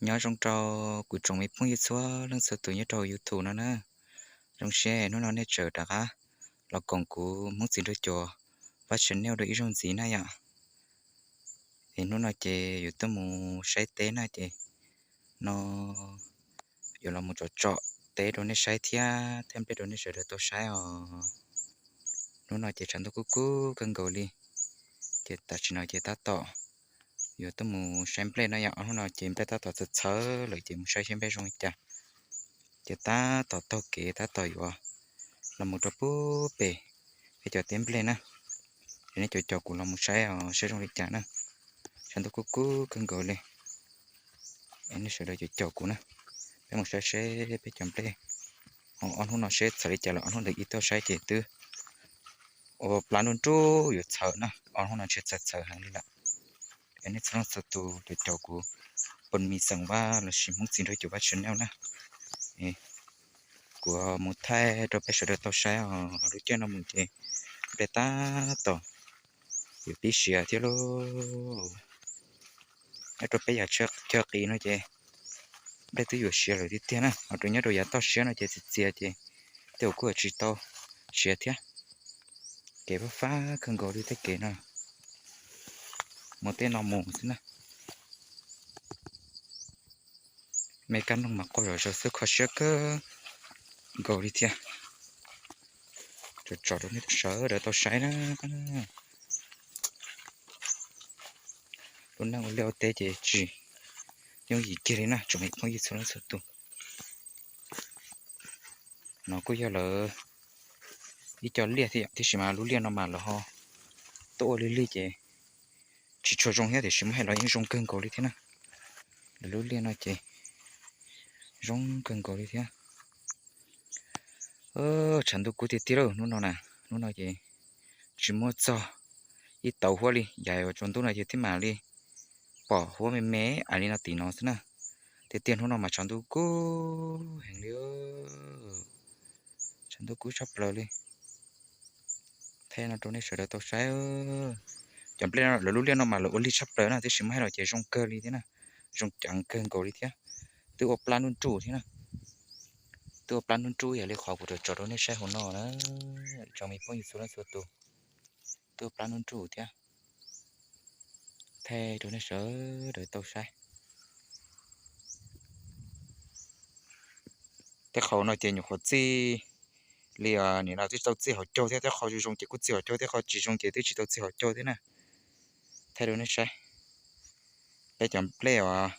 Nyob zoo rau kuv tsoom me phooj ywg txhua leej txhua tus nyob rau YouTube no na. Zoo siab hnub no nej tseem rov qab los koom kuv Hmoob Txiv Nraug Cuam Vaj Channel dua ib zaug ntxiv na yom. Es hnub no ces yuav tuaj mus saib teb na ces no yuav los mus tsom tsom teb rau nej saib thiab, thiab nplej rau nej sawv daws tau saib os. Hnub no ces tshav ntuj kub kub kawg nkaus li, ces tam sim no ces tab tom yuav tuaj mus saib nplej no yom. Hnub no ces nplej tab tom txhawv txhawv lawm ces mus saib saib nplej zoo li cas. Ces tab tom taug kev tab tom yuav los mus rau pub pem peb cov teb nplej na. Es nej cov caum kuv los mus saib os, saib zoo li cas na. Tshav ntuj kub kub kawg nkaus li. Es nej sawv daws cov caum kuv na, peb mus saib seb peb cov nplej ob hnub no seb txhawv li cas lawm. Ob hnub ntawd ib tuaj saib ces twb ua plab nruj nruj yuav txhawv na, ob hnub no ntshe txhawv txhawv heev li lawm. Es nej txhua leej txhua tus cov caum kuv, pon mis xeem Vaj lossis Hmoob Txiv Nraug Cuam Vaj Channel na, kuv mus thaij rau peb sawv daws tau saib os. Lub caij no mus ces nplej tab tom yuav pib siav thiab lauj. Nyob rau peb yam chaw qis no ces nplej twb yuav siav lawm tiag tiag na, ho rau nyob rau yav toj siab no ces txias txias ces tej zaum kuj yuav tsis tau siav thiab. Kev fab fab kawg nkaus li tej kev no, mus tej no mus xwb na. Me kab noog mas quaj zom zaws xwb, kho siab kawg nkaus li thiab. Tsom tsom rau nej sawv daws tau saib na. Lub neej ua liaj ua teb ces tsis yooj yim kiag li na tsoom me phooj ywg txhua leej txhua tus. No kuj yog lawv ib co liaj thiab yom, tiam sis mas lub liaj no mas lawv ho tuaj ua lig lig ces tsis tshua zoo thiab, tiam sis muab hais los yeej zoo kawg nkaus li thiab na. Lawv lub liaj no ces zoo kawg nkaus li thiab. Tshav ntuj kub tiag tiag lauj hnub no na. Hnub no ces tsis muaj txog ib tauv huab li, yam uas tsaus ntuj no ces thiaj mam li pom huab me me ais li no tim no xwb na. Tiag tiag hnub no mas tshav ntuj kub heev li, tshav ntuj kub tshaj plaws li. Thaij no rau nej sawv daws tau saib. Cov nplej lawv lub liaj no mas lawv ua lig tshaj plaws na, tiam sis muab hais los ces zoo kawg li thiab na, zoo ceev kawg nkaus li thiab. Twb ua plab nruj nruj thiab na, twb ua plab nruj nruj yam li qhov kuv tsom tsom rau nej saib hauv no na, tsoom me phooj ywg txhua leej txhua tus. Twb ua plab nruj nruj thiab, thaij rau nej sawv daws tau saib. Tej qhov no ces nyuam qhuav txij li, nim no twb tsis tau txij hauv caug thiab, tej qhov zoo zoo ces kuj txij hauv caug, tej qhov tsis zoo ces twb tsis tau txij hauv caug thiab na. Thaij rau nej saib, peb cov nplej os,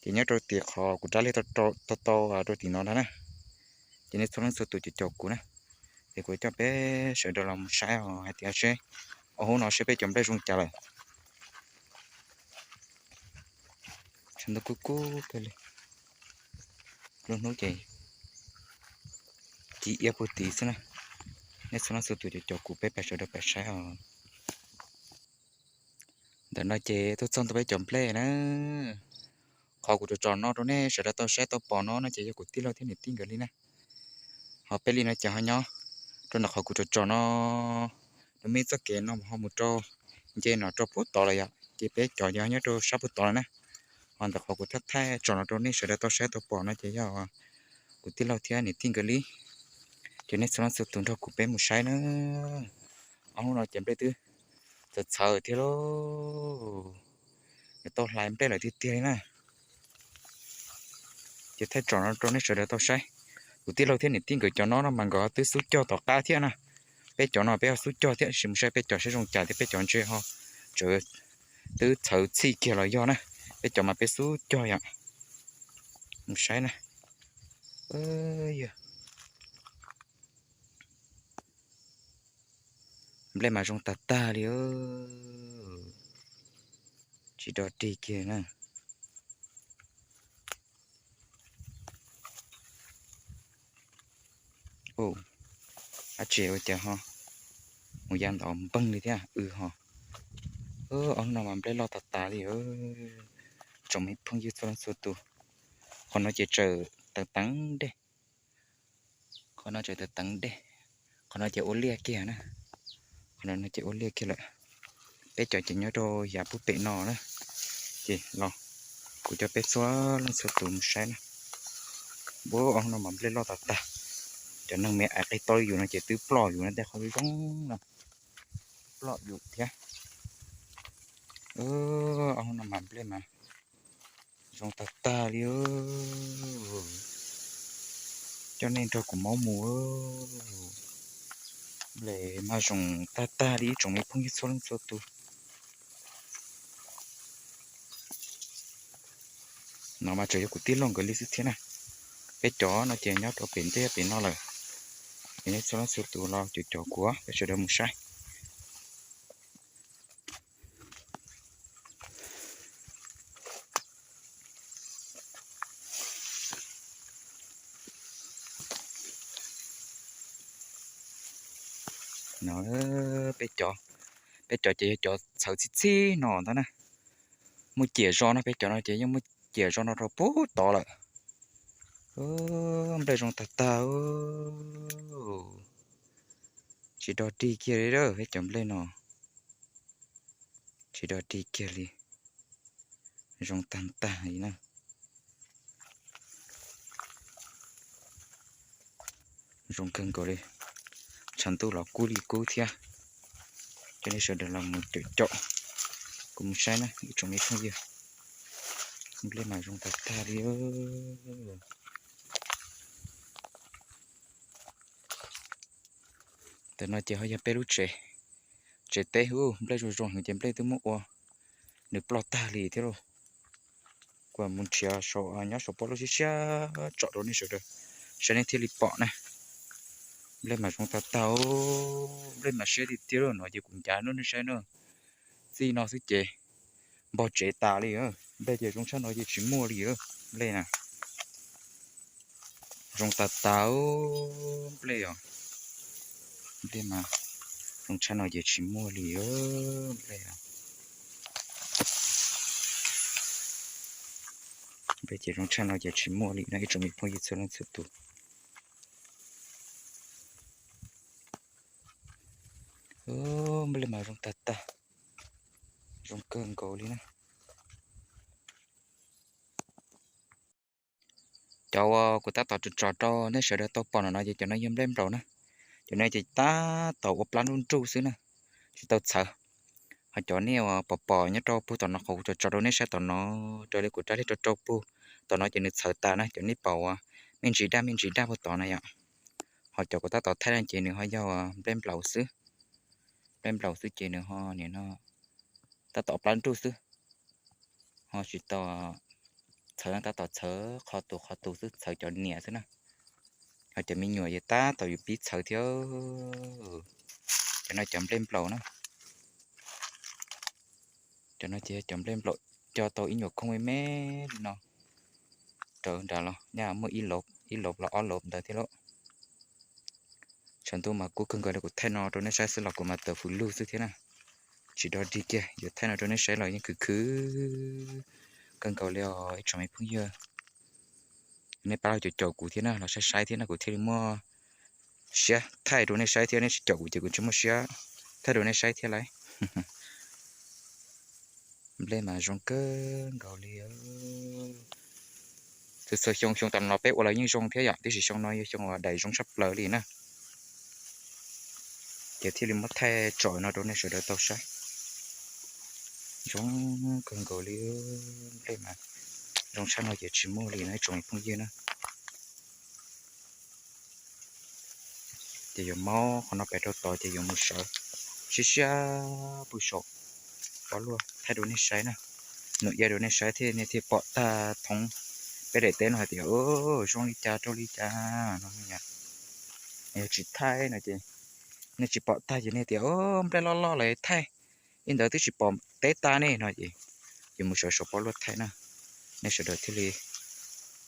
ces nyob rau tim qhov kuv rab liag tau tau rau tim no ntag na. Ces nej txhua leej txhua tus cov caum kuv na, ces kuv coj peb sawv daws los mus saib os hais tias seb ob hnub no seb peb cov nplej zoo cas lawm. Tshav ntuj kub kub kawg li, lub hnub ces ci iab puag tid xwb na. Nej txhua leej txhua tus cov caum kuv peb pab sawv daws pab saib os. Ntawm no ces tuaj txog ntua peb cov nplej na. Qhov kuv tsom tsom no rau nej sawv daws tau saib tau pom no no ces yog kuv tij laug thiab niam tij nkawd li na. Ho peb li no ces ho nyob rau ntawm qhov kuv tsom tsom no, nws muaj ib txoj kev no ho mus rau nce no rau puag tod lawm yom, ces peb cov yog nyob rau sab puag tod lawm na. Ho ntawm qhov kuv thaij thaij tsom no rau nej sawv daws tau saib tau pom no ces yog kuv tij laug thiab niam tij nkawd li. Ces nej txhua leej txhua tus nrog kuv peb mus saib na. Ob hnub no ces nplej twb txawv txhawv thiab lauj, yuav tau hlais nplej lawm tiag tiag li na. Ces thaij tsom no rau nej sawv daws tau saib. Kuv tij laug thiab niam tij nkawd cov no no mas nkawd twb xub cog tom qab thiab na. Peb cov no peb ho xub cog thiab, sim mus saib peb cov saib zoo cas thiab, peb cov ntshe ho tseem twb txhawv txhij kiag los yog na. Peb cov mas peb xub cog yom. Mus saib na. Yog nplej mas zoo tag tag li, tsis dog dig kiag na. Dab tsi ua cas ho mus ya ntov npeeg li thiab wb ho. Ob hnub no mas nplej loj tas tas li, tsoom me phooj ywg txhua leej txhua tus. Qhov no ces tseem teev teev dej, qhov no tseem teev teev dej, qhov no ces ua liaj kiag na, qhov no ces ua liaj kiag lawm. Peb cov ces nyob rau yav puag pem no na, ces los Kuv coj peb txhua leej txhua tus mus saib na. Ua ob hnub no mas nplej loj tas tag. Cov neeg me ais qis tau li yus no ces twb ploj yus no tej qhov zoo no, ploj yus thiab. Ob hnub no mas nplej mas zoo tag tag li. Coj nej nrog kuv maub mus. Nplej mas zoo tag tag li ib tsoom me phooj ywg txhua leej txhua tus. No mas tseem yog kuv tij laug nkawd li xwb thiab na. Peb cov no ces nyob rau pem ntej pem no lawm. Ces nej txhua leej txhua tus los cov cov kuv peb sawv daws mus saib. No, peb cov, peb cov ces yog cov txhawv txhij txhij no ntag na. Muaj ciam zos no, peb cov no ces yeej muaj ciam zos no rau pub tod lawm. Nplej zoo tag tag. Tsis dog dig kiag li peb cov nplej no. Tsis dog dig kiag li. Zoo tag tag li na. Zoo kawg nkaus li. Tshav ntuj los kub li kub thiab. Coj nej sawv daws los mus caum caum kuv mus saib na ib tsoom me phooj ywg. Nplej mas zoo tag tag li. Ntawm no ces ho yog peb lub tsev, tsev teb ub, nplej zoo zoo heev ces nplej twb muab ua nws ploj tag li thiab lauj. Kuv mus nrhiav nyob saum pob luaj siab siab tsom rau nej sawv daws saib nej thiaj li pom na. Nplej mas zoo tag tag, nplej mas siab tiag tiag lauj. No ces kuv ncav rau nej saib na. Txij no xwb ces npog tsev tas li. Nplej ces zoo tshaj no ces tsis muaj li. Nplej na zoo tag tag, nplej os. Nplej mas zoo tshaj no ces tsis muaj li. Nplej, nplej ces zoo tshaj no ces tsis muaj li no ib tsoom me phooj ywg txhua leej txhua tus. Nplej mas zoo tag tag, zoo kawg nkaus li na. Cov uas kuv tab tom tso tso rau nej sawv daws tau pom no no ces cov no yog nplej nplaum na. Cov no ces tab tom ua plab nruj nruj xwb na, tsis tau txhawv. Ho cov nej uas pom pom nyob rau puag tom no qhov kuv tso tso rau nej saib tom no, raws li kuv rab liag rau rau puag tom no ces nws txhawv tas na. Cov nej pom uas me ntsis daj me ntsis daj puag tod na yom. Ho cov kuv tab tom thaij no ces nws ho yog nplej nplaum xwb. Nplej nplaum xwb ces nws ho nim no tab tom plab nruj xwb. Ho tsis tau txhawv, tab tom txhawv qhov tus qhov tus xwb, txhawv cov niam xwb na. Ho cov me nyuam ces tab tom yus pib txhawv thiab. Cov no cov nplej nplaum na. Cov no ces cov nplej nplaum, coj tau ib nyuam khooj me me li no. Raws nram los nyaj muaj ib lauv los ob lauv ntawd thiab lauj. Tshav ntuj mas kub kawg nkaus li, kuv thaij no rau nej saib xwb los kuv mas taws fws lug xwb thiab na. Tsis dog dig kiag, yuav thaij no rau nej saib los yeej khwv khwv kawg nkaus li os ib tsoom me phooj ywg. Nej pab los caum caum kuv thiab na, los saib saib thiab no kuv thiaj li muaj siab thaij rau nej saib thiab, nej tsis caum kuv ces kuv tsis muaj siab thaij rau nej saib thiab lauj. Nplej mas zoo kawg nkaus li. Txhua txhua xyoo xyoo tas los peb ua los yeej zoo thiab yom, tiam sis xyoo no yog xyoo uas daim zoo tshaj plaws li na. Ces thiaj li muab thaij tsom no rau nej sawv daws tau saib. Zoo kawg nkaus li, nplej mas zoo tshaj no ces tsis muaj li no ib tsoom phooj ywg na. Ces yuav maub qhov no pem rau tod ces yuav mus sawv siab siab pw saum pob luaj thaij rau nej saib na. Nws ia rau nej saib thiab nej thiaj pom tag thoob peb daim teb no hais tias zoo li cas rau li cas no. Yog tsis thaij no ces nej tsis pom tag ces nej tias nplej loj loj lawm thaij ib ntawd twb tsis pom teb tag ne no ces yuav mus sawv saum pob luaj thaij na, nej sawv daws thiaj li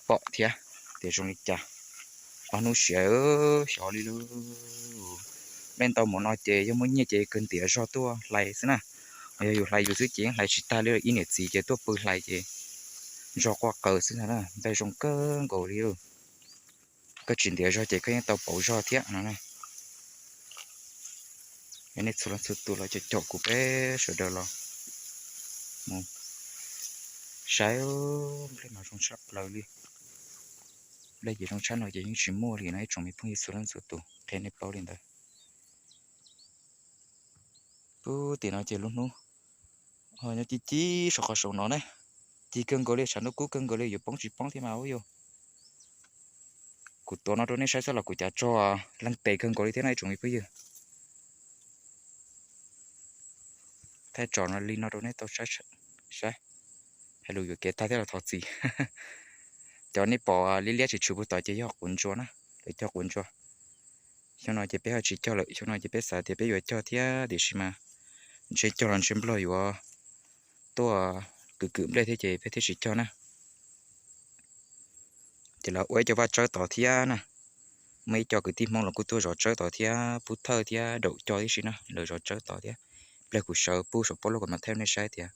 pom thiab tias zoo li cas. Ob hnub siav xyov li lauj. Nplej ntau mus no ces yog muaj nyiaj ces kawg ntiav zog tuaj hlais xwb na. Ho yog yus hlais yus xwb ces yeej hlais tsis tag li, ib niam txiv ces tuaj pw hlais ces zog quaj qaws xwb ntag na. Nplej zoo kawg nkaus li. Koj tsis ntiav zog ces koj yeej tau pauv zog thiab no. Nej txhua leej txhua tus los caum caum kuv peb sawv daws los mus Saib, nplej mas zoo tshaj plaws li. Nplej ces zoo tshaj no ces yeej tsis muaj li no ib tsoom me phooj ywg txhua leej txhua tus, qhia nej paub li ntawd. Pub tim no ces lub hnub nyob ci ci saum qhov saum no na, ci kawg nkaus li, tshav ntuj kub kawg nkaus li, yuav poob tsis poob thiab mas ub yus. Kuv tuav no rau nej saib xwb los kuv cav tso leej tes kawg nkaus li thiab no ib tsoom me phooj ywg. Thaij tso no li no rau nej tau saib, hais lus yuam kev tag thiab los thov txim. Cov nej pom liab liab tsis tshwm puag tod ces yog quav ntsuas na, lawv cog quav ntsuas. Xyoo no ces peb ho tsis cog lawm, xyoo no ces peb xav tias peb yuav cog thiab tiam sis mas ntshe cog los ntshe Nplog yuav tuaj kwv kwm nplej thiab ces peb thiaj tsis cog na. Ces lawv ua ib co vaj tsawb tod thiab na. Muaj ib co kwv tij Hmoob los kuj tuaj zov tsawb tod thiab, pub thawj thiab daum cog tib si na, lawv zov tsawb tod thiab. Pliag kuv sawv pub saum pob loj kom mam thaij nej saib tias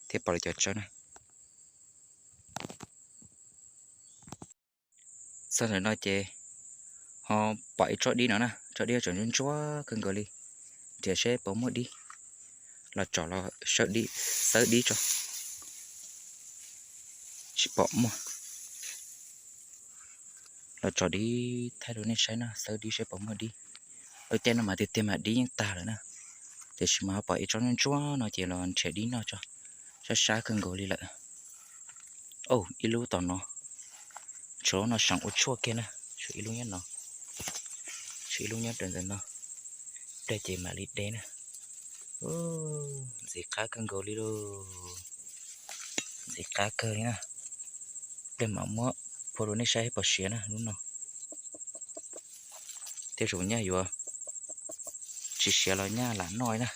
thiaj pom lawv cov tsawb na. Txog ntawm no ces ho pom ib tsob dib no na, tsob dib tseem ntsuab ntsuab kawg nkaus li, nrhiav seb puas muaj dib, los tsom los xawb dib, xawb dib tso, tsis pom muaj. Los tso dib thaij rau nej saib no, xawb dib seb puas muaj dib. Lub caij no mas tiag tiag mas dib yeej tag lawm na, tiam sis mas ho pom ib tsob ntsuab ntsuab no ces los nrhiav dib noj tso, sab sab kawg nkaus li lawm. Ib lub tom no, tshuav lub no seem ua tshuaj kiag na, tshuav ib lub nyob no, tshuav ib lub nyob rau ntawm no, pliag ces mam li de na. Ntxim qab kawg nkaus li lauj, ntxim qab kawg li na. Pliag mam muab phua rau nej saib pom siav na lub no. Tej zaum nyaj yuav tsis siav los nyaj lam noj na.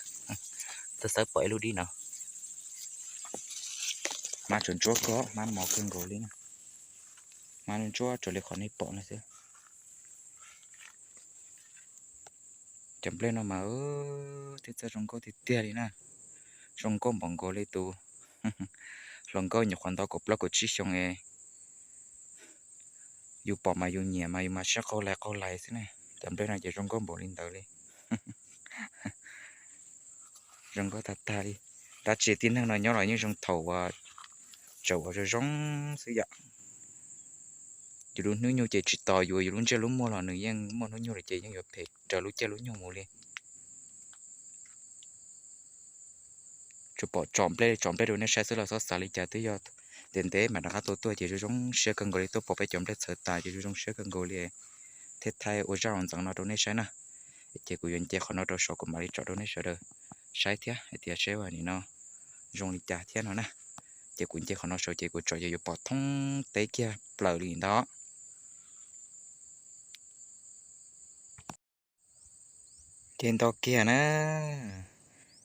Txawj xawb pom ib lub dib no, hmab tsuas ntsuab kawg, hmab mos kawg nkaus li na, hmab ntsuab raws li qhov nej pom no xwb. Cov nplej no mas thiab txawj zoo nkauj tiag tiag li na, zoo nkauj npaum nkaus li tus hluas nkauj nyuam qhuav ntau kaum plaub kaum tsib xyoo es yus pom mas yus nyiam mas yus mas siab qaug lais qaug lais xwb ne. Cov nplej no ces zoo nkauj npaum li ntawd li, zoo nkauj tag tag li. Dab tsi tib neeg no nyob los yeej zoo thaum uas tseem ua zoo zoo xwb yom. Yus lub hnub nyoog ces tsis tos yus, yus lub ntsej lub muag los nws yeej muaj hnub nyoog lawm ces yeej yuav phem raws lub caij lub nyoog mus li. Tsuas pom tsom nplej tsom nplej rau nej saib xwb los txhob xav li cas, twb yog ntev ntev mam rov qab tuaj tuaj ces zoo zoo siab kawg nkaus li, tuaj pom peb cov nplej txhawv tas ces zoo zoo siab kawg nkaus li. Thiaj thaij ua zaj ua ntxeev no rau nej saib na. Ces kuv yuav nce qhov no rau saum kuv mam li tsom rau nej sawv daws saib thiab hais tias seb ua nim no zoo li cas thiab no na. Ces kuv nce qhov no saum ces kuv tsom ces yuav pom thoob teb kiag plaws li ntawd. Ces nto kiag na,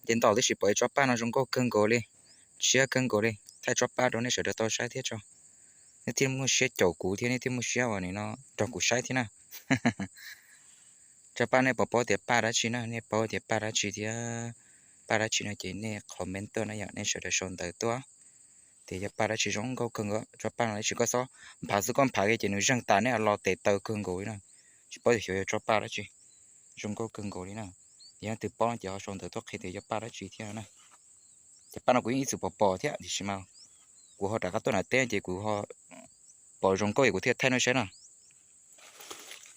ces nto tib si pom ib tsob paj no zoo nkauj kawg nkaus li, siab kawg nkaus li, thaij tsob paj rau nej sawv daws tau saib thiab tso. Nej thiaj muaj siab caum kuv thiab nej thiaj muaj siab uas nim no nrog kuv saib thiab na. Tsob paj nej puas paub tias paj dab tsi na, nej paub tias paj dab tsi thiab paj dab tsi no ces nej comment tuaj na yom, nej sawv daws sau ntawv tuaj tias yog paj dab tsi zoo nkauj kawg nkaus. Tsob paj no tab sis koj txhob nphav xwb, koj nphav kiag ces nws zeeg tas nej los tes taw kawg nkaus li na. Tsis paub tias xyov yog tsob paj dab tsi zoo nkauj kawg nkaus li na. Yog leej twg paub ces ho sau ntawv tuaj qhia tias yog paj dab tsi thiab na. Ces paj no kuv yeej ib txwm pom pom thiab tiam sis mas kuv ho rov qab tuaj nram teb ces kuv ho pom zoo nkauj es kuv thiaj thaij nej saib na.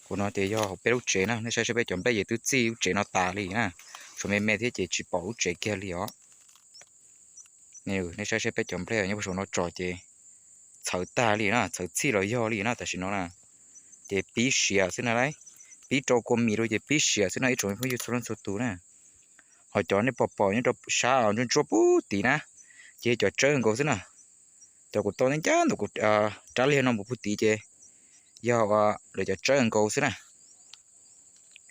Kuv no ces yog hauv peb lub tsev na, nej saib saib peb cov nplej ces twb txij lub tsev no tas li na, tshuav me me thiab ces tsis pom lub tsev kiag li os. Nej saib saib peb cov nplej nyob puag saum no tsom ces txhawv tag li na, txhawv txhij los yog li na tam sim no na. Ces pib siav xwb na lauj, pib rau kua mis rau ces pib siav xwb no ib tsoom phooj ywg txhua leej txhua tus na. Ho cov nej pom pom nyob rau sab ntsuab ntsuab puag tim na, ces cov tsawb nkaus xwb na. Cov kuv tau ncaj ntawm kuv rab liag no mus puag tim ces yog lawv cov tsawb nkaus xwb na,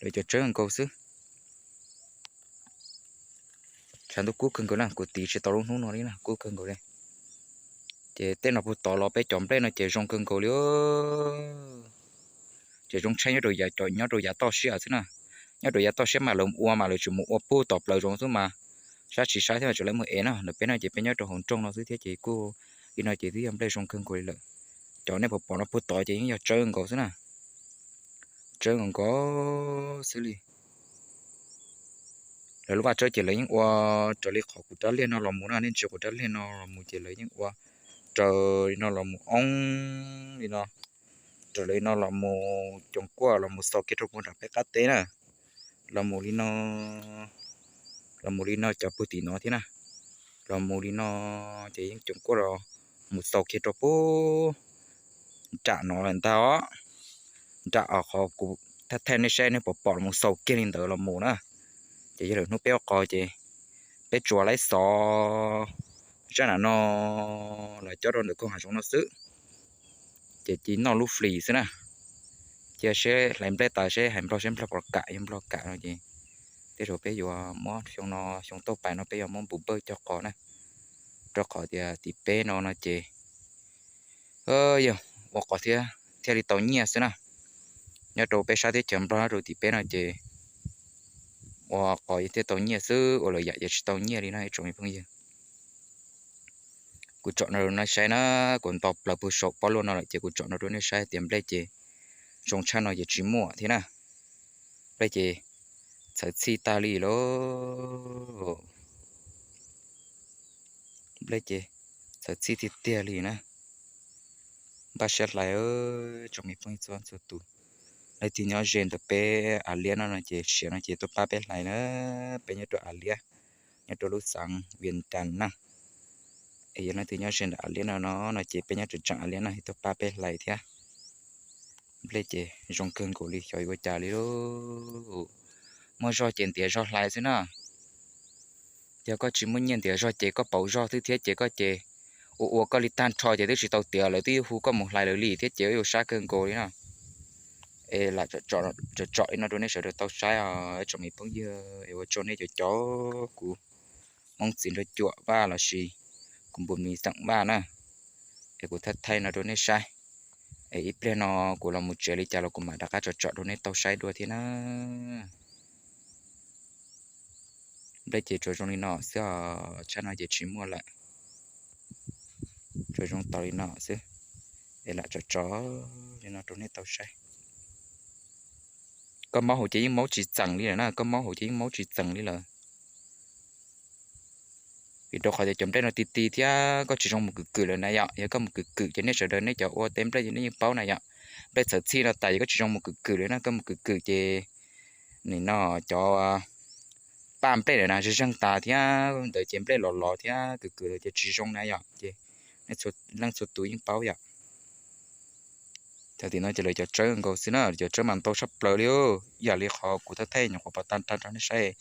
lawv cov tsawb nkaus xwb. Tshav ntuj kub kawg nkaus na, kuv tiv tsis tau lub hnub no li na, kub kawg nkaus li. Ces tej no puag tod los peb cov nplej no ces zoo kawg nkaus li. Ces zoo tshaib nyob rau yav, cov nyob rau yav toj siab xwb na. Nyob rau yav toj siab mas lawv ua mas lawv tsis mus ua puag tom plaws zoov xwb mas sab tsis sab thiab mas tseem lawv mus ev na. Ntawm peb no ces peb nyob rau hauv nroog no xwb thiab ces kuj li no ces twb yog nplej zoo kawg nkaus li lawm. Cov nej pom pom no puag tod ces yeej yog tsawb nkaus xwb na, tsawb nkaus nkaus xwb li. Lawv lub vaj tsawb ces lawv yeej ua raws li qhov kuv rab liag no los mus na, nej ntsia kuv rab liag no los mus ces lawv yeej ua raws li no los mus oob li no, raws li no los mus coom kuaj los mus xaus kiag rau puag nram peb qab teb na. Los mus li no, los mus li no cov puag tim no thiab na. Los mus li no ces yeej coom kuaj los mus xaus kiag rau puag nram no lawm ntag os. Nram os, qhov kuv thaij thaij nej saib nej pom pom los mus xaus kiag li ntawd los mus na. Ces yog lwm hnub peb ua qos ces peb tsuas laib xov zaj nram no los cob rau ntawm koog hav zoov no xwb. Ces cia noj lub flis xwb na. Cia seb hlais nplej tas seb hais nplog seb nplog puas kam, yog nplog kam no ces tej zaum peb yuav muab xyoo no, xyoo tauj pais no peb yuav muab npus npawj cog qos na. Rau qhov tias tim peb no no ces yog ua qos thiab thiaj li tau nyiaj xwb na. Nyob rau peb sab teb chaws nplog nyob rau tim peb no ces ua qos thiaj tau nyiaj xwb, ua lwm yam ces tsis tau nyiaj li no ib tsoom me phooj ywg. Kuv tsom no rau nej saib na, kuv nto plaws puag saum pob luaj no lawm ces kuv tsom no rau nej saib tias nplej ces zoo tshaj no ces tsis muaj thiab na. Nplej ces txhawv txhij tag li lauj. Nplej ces txhawv txhij tiag tiag li na. Npaj siab hlais tsoom me phooj ywg txhua txhua tus. Leej twg nyob ze ntawm peb av liab no no ces siav no ces tuaj pab peb hlais na. Peb nyob rau av liab, nyob rau lub xeev Vias Cas na. Es yog leej twg nyob ze ntawm av liab no no no ces peb nyob tseem tseem av liab no tuaj pab peb hlais thiab. Nplej ces zoo kawg nkaus li, xyov yuav ua cas li lauj. Muaj zog ces ntiav zog hlais xwb na. Yog koj tsis muaj nyiaj ntiav zog ces koj pauv zog xwb thiab ces koj ces ua ua koj li tag nrho ces twb tsis tau tiav, lawv twb yuav hu koj mus hlais lawv li thiab ces yuav sab kawg nkaus li na. Es lam tsom tsom li no rau nej sawv daws tau saib os tsoom me phooj ywg, es ua tsaug nej cov cov kuv Hmoob txiv nraug cuam Vaj lossis kuv npus mis xeem Vaj na. Es kuv thaij thaij no rau nej saib, es ib pliag no kuv los mus tsev li cas los kuv mam rov qab tsom tsom rau nej tau saib dua thiab na. Nplej ces tsuas zoo li no xwb os, tshaj no ces tsis muaj lawm. Tsuas zoo tau li no xwb, es lam tsom tsom li no rau nej tau saib. Koj maub hauv ces yeej maub tsis txeem li lawm na, koj maub hauv ces yeej maub tsis txeem li lawm. Vim rau qhov tias cov nplej no ti ti thiab koj tsis zoo mus kwm kwm lawm na yom. Yog koj mus kwm kwm ces nej sawv daws nej cov ua teb nplej ces nej yeej paub na yom. Nplej txhawv txhij no tas ces koj tsis zoo mus kwm kwm li na, koj mus kwm kwm ces nim no cov paj nplej na zeeg zeeg tas thiab ntawd ces nplej los los thiab kwm kwm lawm ces tsis zoo na yom. Ces nej txhua leej txhua tus yeej paub yom. Cov tim no ces lawv cov tsawb nkaus xwb na, cov tsawb mas ntau tshaj plaws li, ib yam li qhov kuv thaij thaij nyuam qhuav pov tag nrho rau nej saib,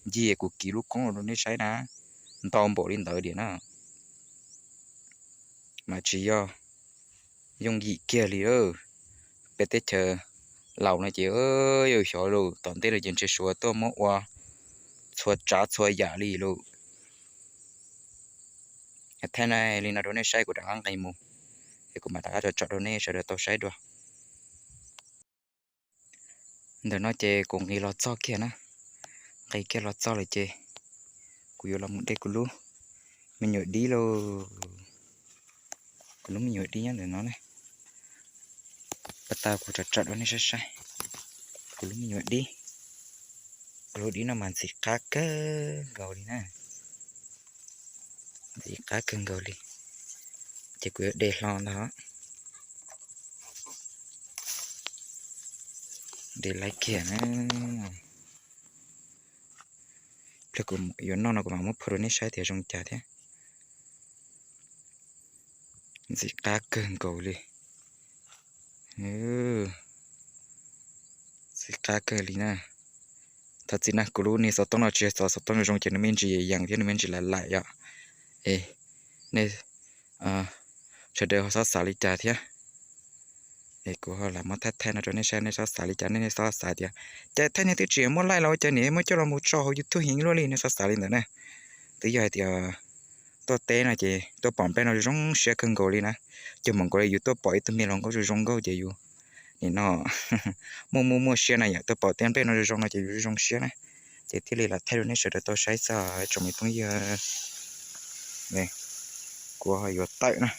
ncig kuv kiv lub koob rau nej saib na, ntau npaum li ntawd diam na. Mas tsis yog yooj yim kiag li. Peb teb chaws laus no ces yus xyov lus tom ntej no ces ntshe suav tuaj muab ua txhua tsav txhua yam li lus. Thaij li no rau nej saib kuv rov qab nqis mus, es kuv mam rov qab tsom tsom rau nej sawv daws tau saib dua. Ntawm no ces kuv nqis los txog kiag na, nqis kiag los txog lawm ces kuv yuav los mus de kuv lub me nyuam dib lauj. Kuv lub me nyuam dib nyob ntawm no ne. Pas tas kuv tsom tsom rau nej saib saib kuv lub me nyuam dib. Kuv lub dib no mas ntxim qab kawg nkaus li na, ntxim qab kawg nkaus li. Ces kuv yuav de hlo ntag. De laib kiag na. Pliag kuv yuav noj no kuv mam muab phua rau nej saib tias zoo cas thiab. Ntxim qab kawg nkaus li. Ntxim qab kawg li na. Thov txim na, kuv lub niag xov tooj no tsis yog xov tooj zoo zoo ces nws me ntsis yees thiab nws me ntsis laim laim yom. Es nej sawv daws ho xob xav li cas thiab. Es kuv ho lam muab thaij thaij no rau nej saib, nej xob xav li cas, nej xob xav tias cas thaij niag twb tsis muaj laij los ua cas niam muab coj los mus tso hauv YouTube heev luaj li, nej xob xav li ntawd na. Twb yog hais tias tuaj teb no ces tuaj pom nplej no zoo siab kawg nkaus li na. Cog mam nkaus li yus tuaj pom ib tug me hluas nkauj zoo zoo nkauj ces yus nim no muaj muaj muaj siab na yom, tuaj pom tej nplej no zoo zoo no ces yus zoo zoo siab na. Ces thiaj li lam thaij rau nej sawv daws tau saib xwb tsoom me phooj ywg. Kuv ho yuav tawm na.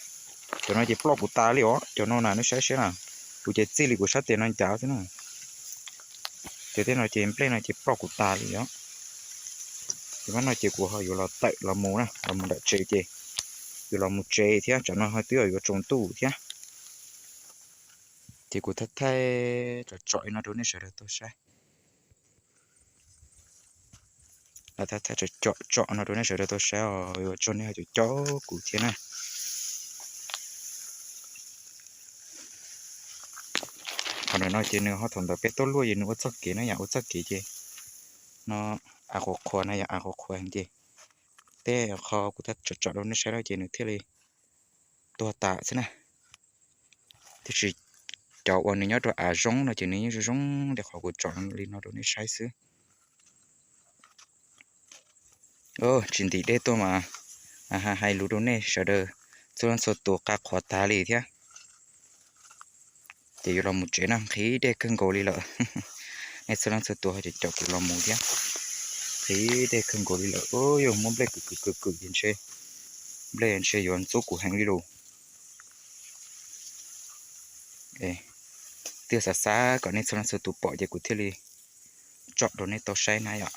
Cov no ces ploj kuv tas li os, cov no na nej saib saib na. Kuv ces txij li kuv sab tes no ncav xwb na. Ces tej no ces nplej no ces ploj kuv tas li os. Ces pab no ces kuv ho yuav los tawm los mus na, los mus nram tsev ces yuav los mus tsev thiab, tsam no ho twb yuav tsaus ntuj thiab. Ces kuv thaij thaij tsom tsom li no rau nej sawv daws tau saib. Thaij thaij tsom tsom no rau nej sawv daws tau saib os, yuav tsum nej ho caum caum kuv thiab na. Qhov ntawm no ces nws ho thaum ntawd peb tuaj luaj ces nws ua txoj kev na yom, ua txoj kev ces no av qhuav qhuav na yom, av qhuav qhuav ces tej qho kuv thaij tsom tsom rau nej saib no ces nws thiaj li tuag tas xwb na. Tiam sis cov uas nws nyob rau av zoo no ces nws yeej zoo zoo li qhov kuv tsom li no rau nej saib xwb. Tsis ntim dej tuaj mas hais lus rau nej sawv daws txhua leej txhua tus qab qhuav tas li thiab. Ces yuav los mus tsev na, nqhis dej kawg nkaus li lawm. Nej txhua leej txhua tus ho caum caum kuv los mus thiab. Nqhis dej kawg nkaus li lawm, yog muab nplej kwm kwm kwm kwm ces ntshe nplej ntshe yuav ntxub kuv heev li lus. Twb xav xav kom nej txhua leej txhua tus pom ces kuv thiaj li tsom rau nej tau saib na yom.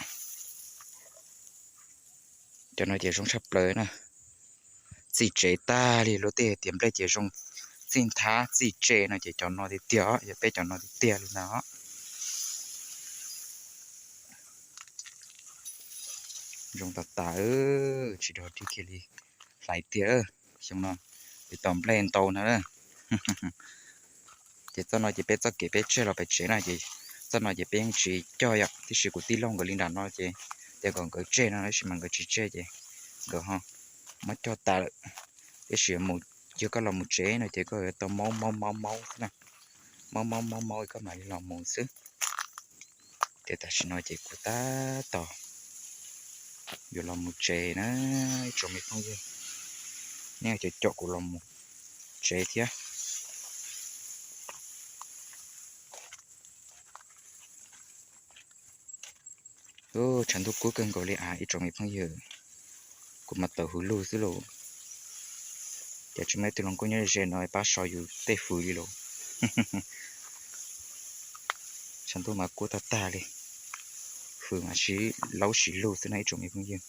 Cov no ces zoo tshaj plaws na. Txij tsev tag li, luag tej tias nplej ces zoo txij nthab txij tse no ces cov no tiag tiag, yog peb cov no tiag tiag li ntag. Zoo tas tas, tsis dog dig kiag li, hlais tiag. Xyoo no ces tau nplej ntau na. Ces txoj no ces peb txoj kev peb tseg los pem tsev na, ces txoj no ces peb yeej tsis cog yom, tiam sis kuv tij laug nkawd li nram no ces tias kom nkawd tseg no, tab sis mas nkawd tsis tseg ces nkawd ho muab cog tas lawm. Tiam sis mus, yog koj los mus tsev no ces koj yuav tau maub maub maub maub xwb na, maub maub maub maub koj mam li los mus xwb. Ces tam sim no ces kuv tab tom yuav los mus tsev na, ib tsoom me phooj ywg, nej caum caum kuv los mus tsev thiab. Tshav ntuj kub kawg nkaus li as ib tsoom me phooj ywg, kuv mas tawm hws lug xwb lauj. Ces tsis muaj ib tug hluas nkauj nyob ze no pab so yus tej hws li lauj. Tshav ntuj mas kub tag tag li, hws mas sib laub sib lug xwb na ib tsoom me phooj ywg.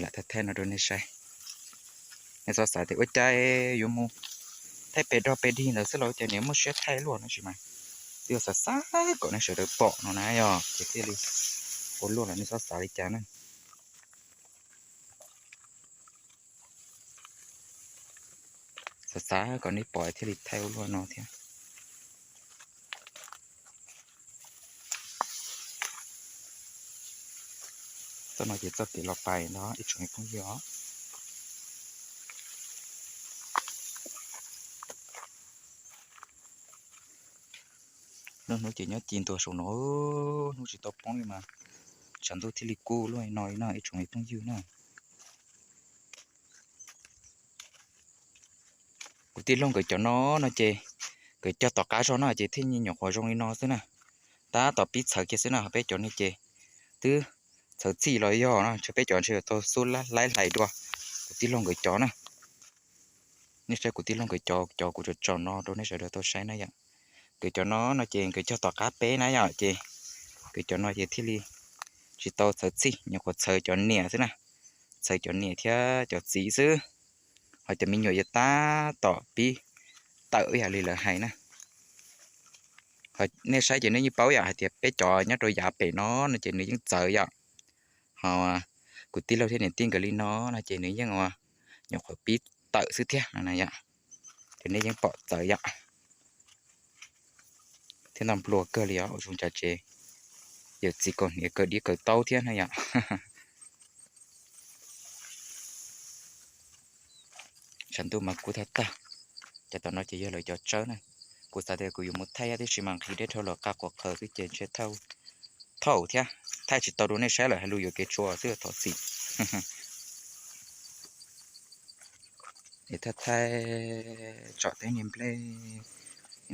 Lam thaij thaij no rau nej saib. Nej txhob xav tias ua cas yuav mus thaij pem dog pem dig ntawd xwb los ua cas nws muaj siab thaij luaj no tsis mas, twb yog xav xav kom nej sawv daws pom no na yog ces thiaj li ua luaj los nej txhob xav li cas na. Xav xav kom nej pom thiaj li thaij ua luaj no thiab. Txoj no ces txoj kev los pais no ib tsoom me phooj ywg os. Lub hnub ces nyob ci ntua saum no, hnub tsis tau poob li mas tshav ntuj thiaj li kub luaj no li no ib tsoom me phooj ywg na. Kuv tij laug nkawd cov no no ces nkawd cog tom qab zog no ces thiaj nyuam qhuav zoo li no xwb na. Tab tom pib txhawv kiag xwb na, peb cov no ces twb txhawv txij los yog no, ntshe peb cov ntshe yuav tau xub laib hlais dua kuv tij laug nkawd cov na. Nej saib kuv tij laug nkawd cov, cov kuv tsom tsom no rau nej sawv daws tau saib na yom. Nkawd cov no no ces nkawd cog tom qab peb na yom, ces nkawd cov no ces thiaj li tsis tau txhawv txij, nyuam qhuav txhawv cov niam xwb na, txhawv cov niam thiab cov txiv xwb. Ho cov me nyuam yeej tab tom pib tawm ib yam li lawv hais na. Nej saib ces nej yeej paub yom hais tias peb cov nyob rau yav pem no no ces nws yeej txawv yom. Ho kuv tij laug thiab niam tij nkawd li no no ces nws yeej ua nyuam qhuav pib tawm xwb thiab no na yom. Ces nej yeej pom txawv yom. Thiab no nplua kawg li os, ua zoo cas ces yawm txiv kaus hniav kaw dib kaw taub thiab na yom. Tshav ntuj mas kub tag tag. Ces tom no ces yog lawv cov tsawb na. Kuv xav tias kuv yuav mus thaij tiam sis mas nqhis dej dhau lawm qab quav qhawv xwb ces ntshe thauj thiab thaij tsis tau rau nej saib lawm, hais lus yuam kev tshua xwb thov txim. Es thaij thaij tsom tej niag nplej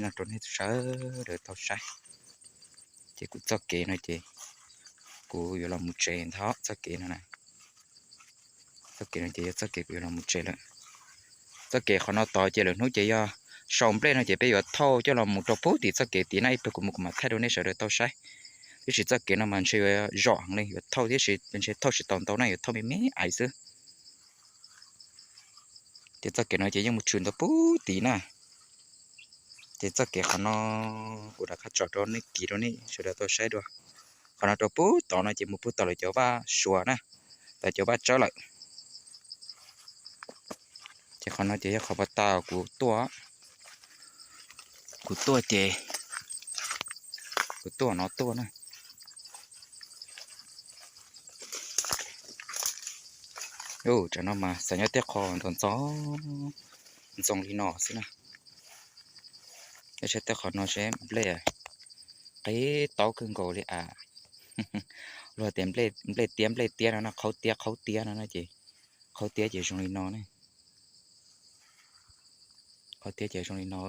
no rau nej sawv daws tau saib. Ces kuv txoj kev no ces kuv yuav los mus tsev ntag txoj kev no na. Txoj kev no ces yog txoj kev kuv yuav los mus tsev lawm. Txoj kev qhov no tod ces lwm hnub ces yog sau nplej no ces peb yuav thauj coj los mus rau pub tim txoj kev tid na, ib pliag kuv mus kuv mam thaij rau nej sawv daws tau saib. Tiam sis txoj kev no mas ntshe yuav zom heev li, yuav thauj tiam sis ntshe thauj tsis tau ntau na, yuav thauj me me ais xwb. Ces txoj kev no ces yeej mus tshwm ntawd pub tid na. Ces txoj kev qhov no kuv rov qab tso rau nej kiv rau nej sawv daws tau saib dua. Qhov no rau pub tod no ces mus pub tau lawv cov vaj suav na, tau cov vaj tsawb lawm. Ces qhov no ces yog qhov pas tas kuv tuaj, kuv tuaj ces kuv tuaj no tuaj na. Tsam no mas xav nyob tej qho ntxoov ntxoo, ntxoo li no xwb na. Saib tej qhov no seb nplej qib taub kawg nkaus li as. Luag tias nplej tiab nplej tiab no na, qhaub tiab qhaub tiab no na ces, qhaub tiab ces zoo li no ne. Qhaub tiab ces zoo li no,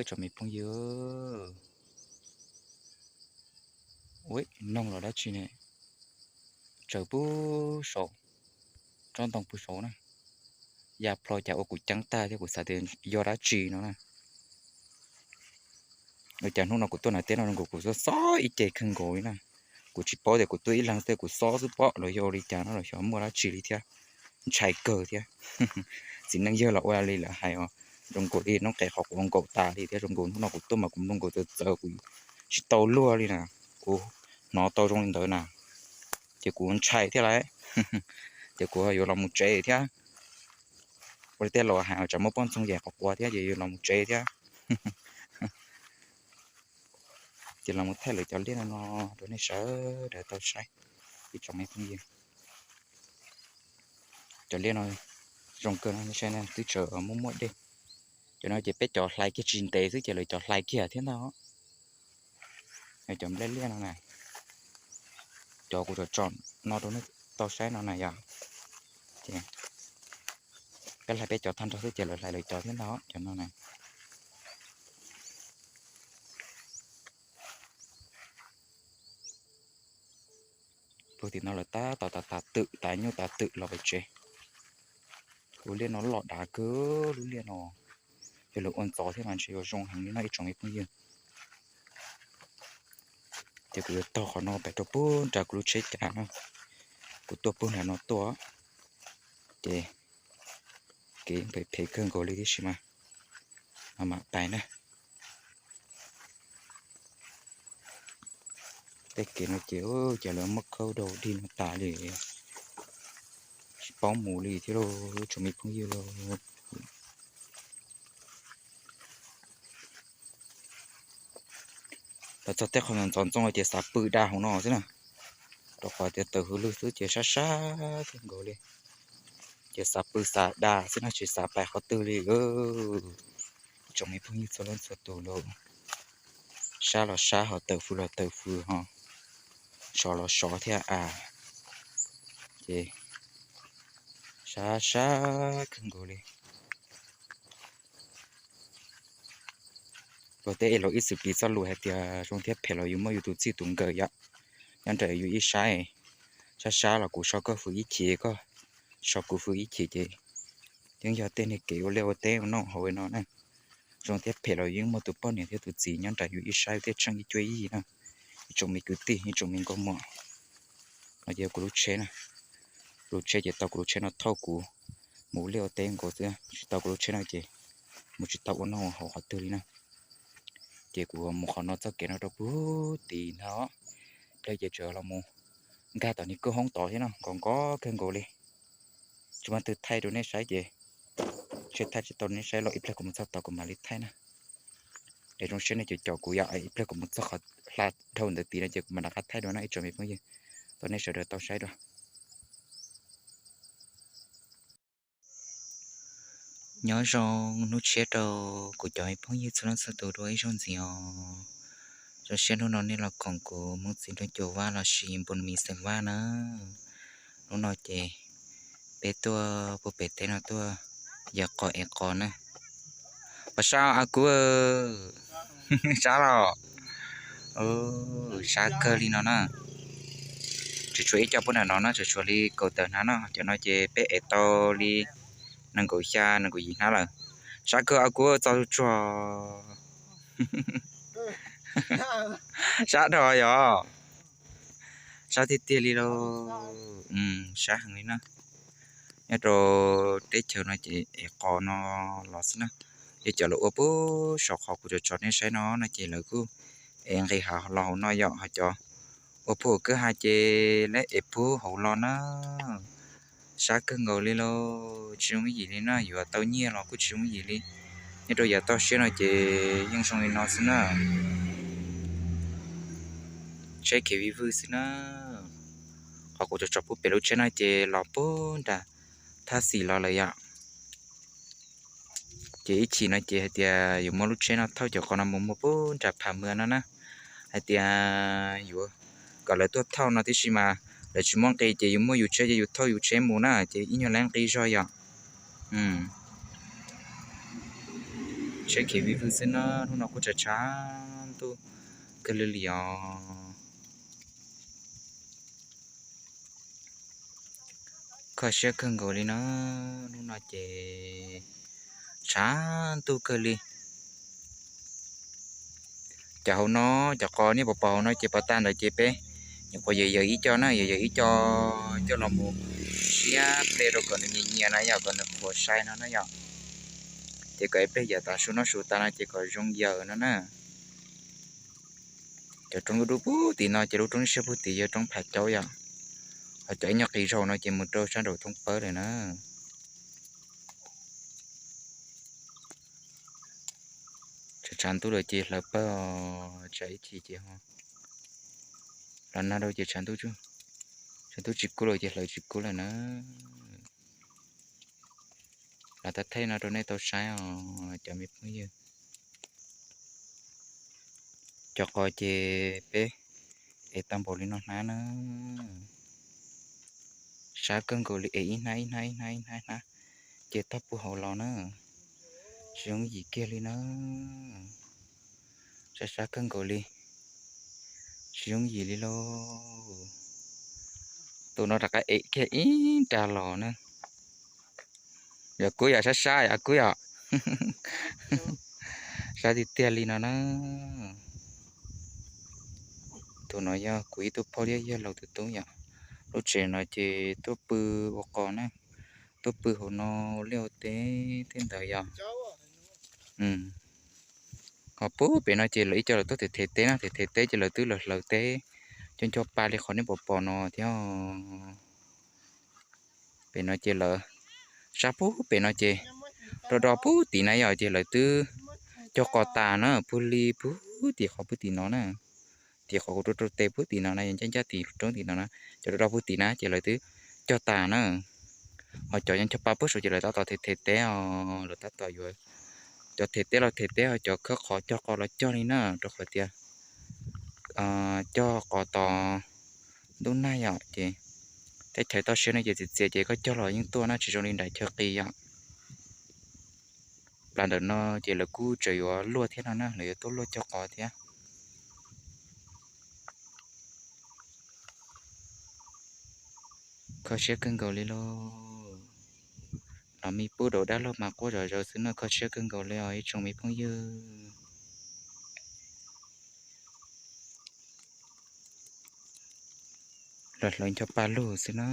tsoom me phooj ywg. Ua noog los dab tsi ne, tsaws pub saud, tsob ntoo pub saud na. Ya plho cas ua kuv ceeb tag thiab kuv xav tias yog dab tsi no na. Ua cas hnub no kuv tuaj nram teb no zoo nkaus kuv xob xob ib ce kawg nkaus li na. Kuv tsis paub tias kuv tuaj ib leeg xwb kuv xob xwb pob los yog ua li cas no los xyov muaj dab tsi li thiab. Ntshai kawg thiab. Txiv neej yawg los ua li lawv hais os, zoo nkaus li noob qes qhov kuv nkaum tas li thiab zoo nkaus hnub no kuv tuaj mas kuv mloog nkaus txawv txawv kuv tsis tau luag li na. Kuv hnov tau zoo li ntawd na, ces kuv ntshai thiab lauj. Ces kuv yuav los mus tsev thiab. Ua li tej laus hais tsam muaj poj ntxoog yam qhuav qhuav thiab ces yuav los mus tsev thiab. Ces los mus thaij lawv cov liaj no no rau nej sawv daws tau saib, ib tsoom me phooj ywg. Cov liaj no zoo kawg no, nej saib twb tseem muaj muaj dej. Cov no ces peb cov hlais kiag tsis ntev xwb ces lawv cov hlais kiag thiab ntag. Cov nplej liaj no na, cov kuv tsom tsom no rau nej tau saib no na yom. Ces peb hlais peb cov tag nrho xwb ces lawv hlais lawv cov thiab ntag cov no na. Puag tim no lawv tab tom tas tas twm tas nyuj tas twm los pem tsev. Lub liaj no loj dav kawg lub liaj no. Yog lawv ua ntxov thiab mas ntshe yuav zoo heev li no ib tsoom me phooj ywg. Ces kuv yuav taug qhov no pem rau puag nram kuv lub tsheb cas na. Kuv tuaj puag nram no tuaj, ces kev phem phem kawg nkaus li tib si mas, mam pais na. Tej kev no ces ces lawv muab khawb dau dig no tas li, tsis paub mus li thiab lauj tsoom me phooj ywg lauj. Los txog tej qhov ntxoov ntxoo ces xav pw da hauv no xwb na, rau qhov tias tawm hws lwg xwb ces sab sab kawg nkaus li. Ces xav pw xav da xwb na, tsis xav pais qhov twg li. Tsoom me phooj ywg txhua leej txhua tus lauj, sab los sab ho tawm fws los tawm fws ho, sov los sov thiab a, ces sab sab kawg nkaus li. Luag tej laus ib txwm piv txoj lus hais tias zoo thiab phem los yus muaj yus tus txij tus nkawm yom. Nyob nram yus ib sab, sab sab los kuv so koj fws ib chim, koj so kuv fws ib chim ces yeej yog tej niag kev ua liaj ua teb ua noj hauv no na. Zoo thiab phem los yeej muaj tus poj niam thiab tus txiv nyob nram yus ib sab, yus thiaj tsheej ib cuab yig na. Ib tsoom me kwv tij, ib tsoom me nkauj muam, no ces kuv lub tsheb na, lub tsheb ces tau kuv lub tsheb no thauj kuv mus ua liaj ua teb nkaus xwb, tsis tau kuv lub tsheb no ces mus tsis tau ua noj ua haus qhov twg li na. Ces kuv mus qhov no txoj kev no rau puag tim ntag, pliag ces tseem los mus nkag tom niag kwj hoob tod thiab no, nkos nkos kawg nkaus li. Tsis muaj twg thaij rau nej saib ces, ntshe thaij tsis tau nej saib los ib pliag kuv mus txog tod kuv mam li thaij na. Es zoo siab nej caum caum kuv yom, ib pliag kuv mus txog qhov hla dhau ntawd tid no ces kuv mam rov qab thaij dua na ib tsoom me phooj ywg, thov nej sawv daws tau saib dua. Nyob zoo hnub tshiab rau kuv cov me phooj ywg txhua leej txhua tus dua ib zaug ntxiv os. Zoo siab hnub no nej los koom kuv Hmoob Txiv Nraug Cua Vaj lossis Npus Mis xeem Vaj na. Hnub no ces peb tuaj puag pem teb no tuaj yawg qos ev qos na. Puas sab a kuv? Sab los? Sab kawg li no na. Tseem tshuav ib co puag nram no na, tseem tshuav li kaum tawm hnab no, cov no ces peb ev tau li nees nkaum xya nees nkaum yim hnab lawm. Sab kawg a kuv, txog tsuag. Sab dhau yog? Sab tiag tiag li lauj. Sab heev li na. Nyob rau teb chaws no ces ev qos no los xwb na. Yog cov lawv ua puag saum qhov kuv tso tso nej saib no no ces lawv kuj ev nqis hav los hauv no yom, ho cov ua puag kwj ha ces lawv ev puag hauv los na. Sab kawg nkaus li lauj, tsis yooj yim li na, yuav tau nyiaj los kuj tsis yooj yim li. Nyob rau yav toj siab no ces yeej zoo li no xwb na. Tsheb khiav vij vwj xwb na. Qhov kuv tso tso puag pem lub tsheb no ces los puag nram thaj xim los lawm yom. Ces ib chim no ces hais tias yuav muab lub tsheb no thauj cov qos no mus muag puag nram Pham Mwm no na. Hais tias yuav kom lawv tuaj thauj no tib si mas lawv tsis muaj nqi ces yus muaj yus tsheb ces yus thauj yus tsheb mus na ces ib nyuag lab nqi zog yom. Tsheb khiav vij vwj xwb na, hnub no kuj tshav tshav ntuj kawg li li os. Kho siab kawg nkaus li na, hnub no ces tshav ntuj kawg li. Cov hauv no, cov qos nej pom pom hauv no ces pov tag ntawd ces peb nyuam qhuav yawm yawm ib co na, yawm yawm ib co coj los mus siab ple rau kom nws nyias nyias na yom, kom nws qhuav sai no na yom. Ces kom ib pliag yawm tas su noj su tas no ces kom zoo yawm no na. Cov roob dub dub puag tim no ces lub roob siab puag tim yog roob Phav Caub yom. Ho cov ib nyuag qis zaum no ces mus rau sab nraum Thoob Pawb lawm na. Tshav tshav ntuj lawm ces hlawv pawg os, tsam ib chim ces ho los nag rau ces tshav ntuj, tshav ntuj tsis kub lawm ces hlawv tsis kub lawm na. Los tab thaij no rau nej tau saib os cov me phooj ywg. Cov qos ces peb ev tau npaum li no hnab na. Sab kawg nkaus li, ev ib hnab ib hnab ib hnab ib hnab ib hnab, ces tog puag hauv los na. Tsis yooj yim kiag li na. Sab sab kawg nkaus li, tsis yooj yim li lauj. Tus no rov qab ev kiag ib nra los na. Yog kub yom, sab sab yom, kub yom. Sab tiag tiag li no na. Tus no yog kuv ib tug phauj thiab yawg laus tus tub yom. Lub tsev no ces tuaj pw ua qos na, tuaj pw hauv no ua liaj ua teb tej ntawd yom. Ho puag pem no ces lawv ib co lawv tuaj them them teb na, them them teb ces lawv twb los hlawv teb cov ncho pa li qhov nej pom pom no thiab. Pem no ces lawv sab puag pem no ces do do puag tim na yom, ces lawv twb cog qos tas na, puag li puag tim qhov puag tim no na. Tim qhov kuv rau rau tes puag tim no na, yog ncaj ncaj tim roob tim no na, cov do do puag tim na ces lawv twb cog tas na. Ho cov ncho pa puag saud ces lawv tab tom them them teb os, lawv tab tom yuav, cov them teb los them teb, ho cov khawb qhov cog qos los cog li na, rau qhov tias cog qos tos ntuj nag yom, ces teb chaws toj siab no ces txias txias ces koj cog los yeej tuaj na, tsis zoo li nram chaw qis yom. Plas ntawm no ces lawv kuj tseem yuav luaj thiab no na, lawv yuav tuaj luaj cog qos thiab. Kho siab kawg nkaus li lauj. Los me pub daus dab laug mas quaj zom zaws xwb na, kho siab kawg nkaus li os ib tsoom me phooj ywg. Los hlawv ncho pa lug xwb na,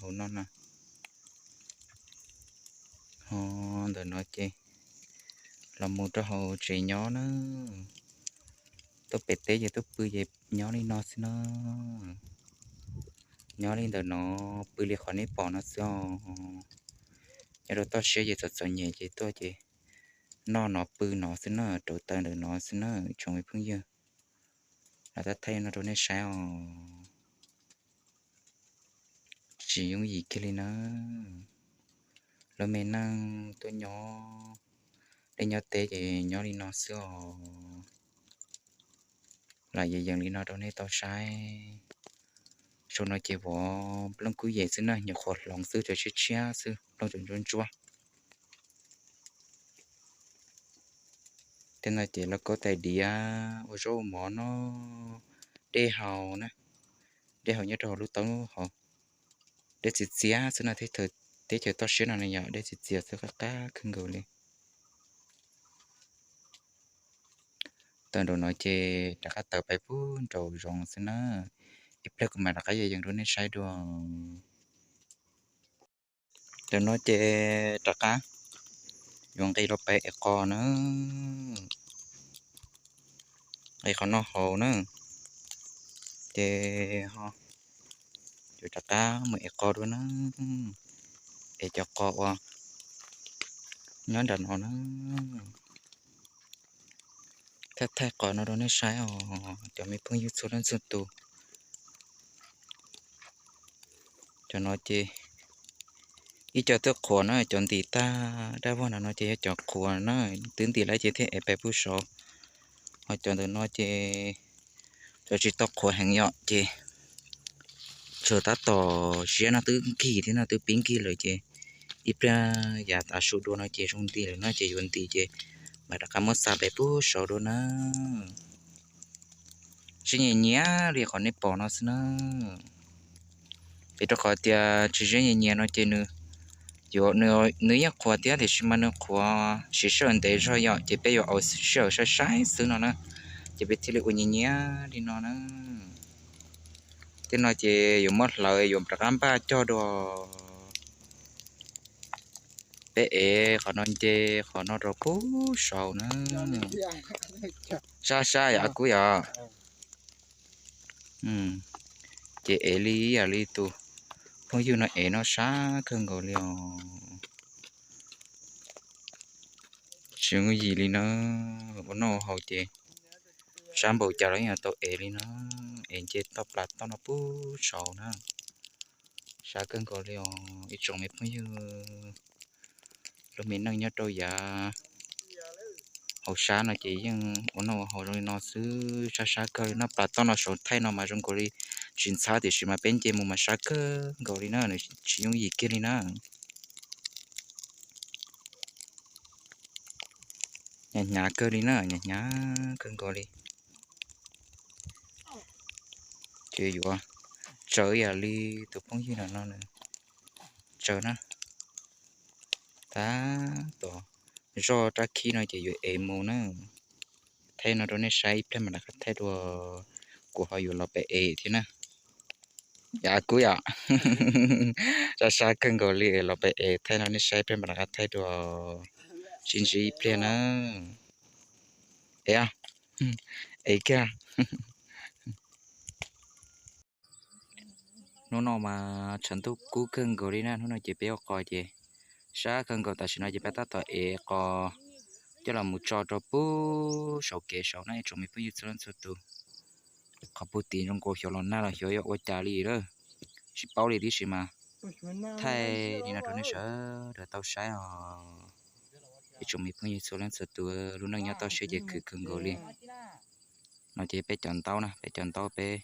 hauv no na. Ho ntawm no ces los mus rau hauv tsev nyob na. Tuaj pem teb ces tuaj pw ces nyob li no xwb na. Nyob li ntawm no, pw li qhov nej pom no xwb os. Nyob rau toj siab ces txom txom nyem ces tuaj ces noj no pw no xwb na, rauv taws ntawm no xwb na tsoom me phooj ywg. Los tab thaij no rau nej saib os. Tsis yooj yim kiag li na. Lub me neej tuaj nyob, nej nyob teb ces nyob li no xwb os. Los yees yees li no rau nej tau saib. Saum no ces vov nplooj kub yem xwb na, nyuam qhuav hloov xwb, tshiab tshiab xwb, nplooj tseem ntsuab ntsuab. Tej no ces lauj kaub tais diav ua zaub ua mov noj, dej haus na, dej haus nyob rau hauv lub taub hau. Dej txias txias xwb no, teb chaws toj siab no na yom, dej txias txias xwb, qab qab kawg nkaus li. Tawm nraum no ces rov qab tawm pais puag nraum zoov xwb na. Ib pliag kuv mam rov qab yees yees rau nej saib dua. Tam no ces rov qab yuav nqis los pem ev qos na, nqis qhov no hauv na, ces ho yuav rov qab mus ev qos dua na, ev cov qos uas nyob nram no na. Thaij thaij qos no rau nej saib os cov me phooj ywg txhua leej txhua tus. Cov no ces ib co twb qhuav na, cov ntim tag dab vog no no ces yog cov qhuav na, twb ntim lawm ces thiaj ev pem pug saud. Ho cov ntawm no ces cov tsis tau qhuav heev yom ces tsuas tab tom siab no twb nkig thiab no twb pib nkig lawm ces ib pliag yav tav su dua no ces zoo nti lawm no ces yuav ntim ces mam rov qab muab xa pem pug saud dua na. Siab nyias nyias li qhov nej pom no xwb na. Vim rau qhov tias tsis siab nyias nyias no ces nws yuav, nws yeej qhuav thiab tiam sis mas nws qhuav siv sij hawm ntev zog yom ces peb yuav ua sij hawm saib saib xwb no na, ces peb thiaj li ua nyias nyias li no na. Tej no ces yuav muab hlawv yuav rov qab npaj cog dua. Peb ev qhov no nce qhov no rau pug saud na. Sab sab yom Kub yom. Ces ev li yam li tus phooj ywg no ev no sab kawg nkaus li os. Tsis yooj yim li na, ua noj ua haus ces sab npaum cas los yeej tau ev li na, ev nce toj plas toj no pug saud na. Sab kawg nkaus li os ib tsoom me phooj ywg, lub me neej nyob rau yav hauv sab no ces yeej ua noj ua haus zoo li no xwb, sab sab kawg li. Noj plas toj no saum thaij no mas zoo nkaus li tsis ntxhab tiam sis mas peb nce mus mas sab kawg nkaus li na, nws tsis yooj yim kiag li na. Hnyav hnyav kawg li na, hnyav hnyav kawg nkaus li. Ces yuav tsaws yam li tus phooj ywg no no, tsaws na. Tab tom zoj rab khib no ces yuav ev mus na. Thaij no rau nej saib ib pliag mam rov qab thaij dua, kuv ho yuav los pem ev thiab na. Yam Kub yom, sab sab kawg nkaus li, los pem ev thaij no nej saib ib pliag mam rov qab thaij dua, sib ntsib ib pliag na. Ev, ev kiag. Hnub no mas tshav ntuj kub kawg nkaus li na, hnub no ces peb ua qos ces sab kawg nkaus, tam sim no ces peb tab tom ev qos coj los mus tso rau pug saum kev saud na ib tsoom me phooj ywg txhua leej txhua tus. Qhov pug tid zoo nkaus xyov los nag los xyov yog ua cas li lawm, tsis paub li tib si mas thaij li no rau nej sawv daws tau saib os. Ib tsoom me phooj ywg txhua leej txhua tus, lub neej nyob toj siab ces khwv kawg nkaus li. No ces peb cov ntaub na, peb cov ntaub peb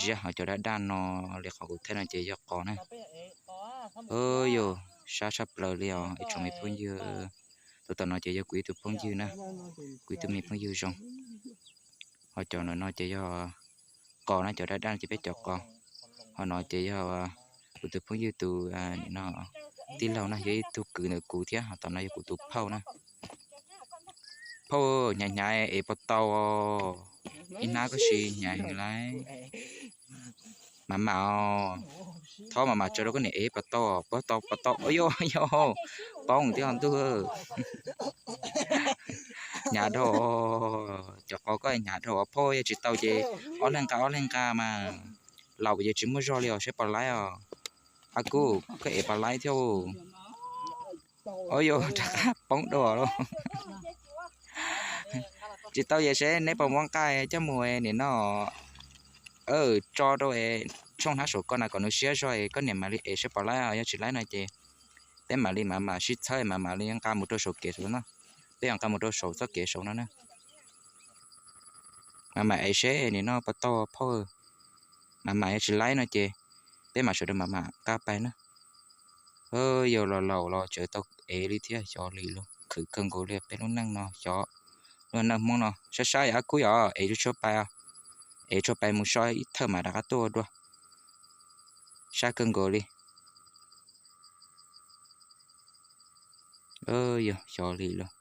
ziab hauv cov dab daj no li qhov kuv thaij no ces yog qos na. Yog sab tshaj plaws li os ib tsoom me phooj ywg. Tus tom no ces yog kuv ib tug phooj ywg na, kuv ib tug me phooj ywg zoo. Ho cov no ces yog qos na, cov dab daj ces peb cov qos. Ho no ces yog kuv tus phooj ywg tus no, tij laug na, yog ib tug kwv ntawm kuv thiab, ho tom no yog kuv tus phauj na. Phauj, hnyav hnyav es puas tau, ib hnab koj sis hnyav heev lauj. Mam mam os, thov mam mam tsaws rau koj niam ev puas tau, puas tau, puas tau, yog yog, poob thiab ntuj. Hnyav dhau, cov qos koj hnyav dhau phauj, yog tsis tau ces ob leeg nqa ob leeg nqa mas, laus ces tsis muaj zog li os, saib puas laib os. A Kub, koj ev puas laib thiab. Ua yog rov qab poob dua lawm. Tsis tau ces seb neb puas muab nqa coj mus nim no tso rau tshooj hnab saum ko na kom nws siab zog es koj niam mam li ev seb puas laib os, yog tsis laib no ces peb mam li mam mam sib txhawb mam mam li nqa mus rau saum kev saud no. Peb yuav nqa mus rau saum txoj kev saud no na. Mam mam ev seb nim no puas tau phauj. Mam mam yog tsis laib no ces peb mam sawv daws mam mam qab pais na. Yog los laus los tseem tau ev li thiab, xyov li los khwv kawg nkaus li peb lub neej no xyov. Lub neej Hmoob no sab sab yog A Kub yom, ev tsuag tsuag pais, ev tsuag pais mus so ib thawj mam rov qab tuaj ua dua. Sab kawg nkaus li. Yog xyov li los.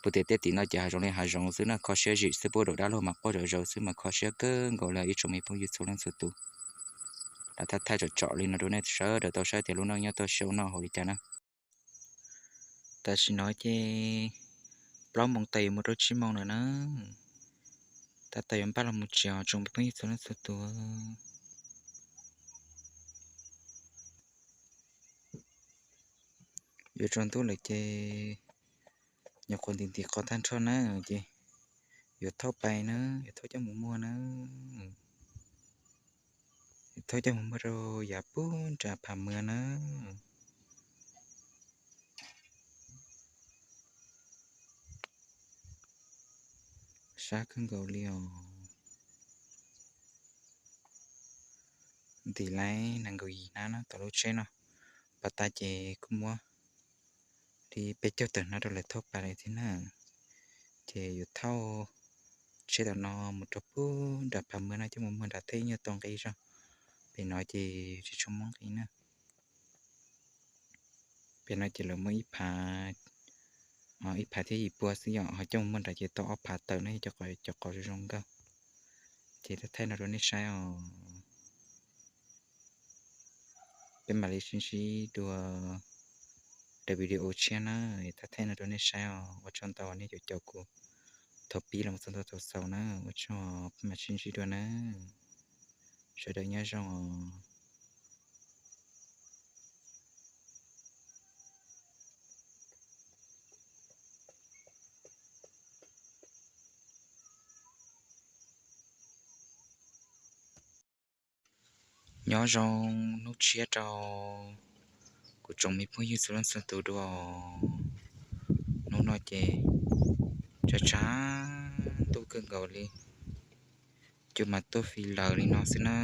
Puag tim tej tim no ces hav zoov li hav zoov xwb na, kho siab zim xwb, puag dam dab laug mas quaj zom zaws xwb mas kho siab kawg nkaus li ib tsoom me phooj ywg txhua leej txhua tus. Los thaij thaij tsom tsom li no rau nej sawv daws tau saib tias lub neej nyob toj siab ua noj haus li cas na. Tam sim no ces plaub moos tawm yuav mus rau tsib moos lawm na. Tab tom yuav npaj los mus tsev os tsoom phooj ywg txhua leej txhua tus. Yuav tsaus ntuj lawm ces nyuam qhuav ntim ntim qos tag nrho na, ces yuav thauj pais na, yuav thauj coj mus muag na, yuav thauj coj mus muag rau yav pub nram Phav Mwa na. Sab kawg nkaus li os. Ntim lawm nees nkaum yim hnab na tom lub tsheb no, pas tas ces kuj muab li peb caug tawm hnab rau lawv thauj pais lawm thiab na. Ces yuav thauj tsheb tom no mus rau pub nram Phav Mwa no coj mus muag nram tej nyuag tau nqi zog. Pem no ces tsis tshua muaj nqi na. Pem no ces lawv muaj ib phav, ib phav thiab yim pua xwb yom, ho coj mus muag nrad ces tau ob phav tawm na, cov qos zoo zoo nkauj. Ces thaij thaij no rau nej saib os. Peb mam li sib ntsib dua daim video tshiab na, thaij thaij no rau nej saib os. Ua tsaug ntau nej caum caum kuv thaum pib los txog ntua thaum xaus na, ua tsaug, peb mam sib ntsib dua na. Sawv daws nyob zoo os. Nyob zoo hnub tshiab rau kuv tsoom me phooj ywg txhua leej txhua tus dua. Hnub no ces tshav tshav ntuj kawg nkaus li, cua mas tuaj fi lawm li no xwb na.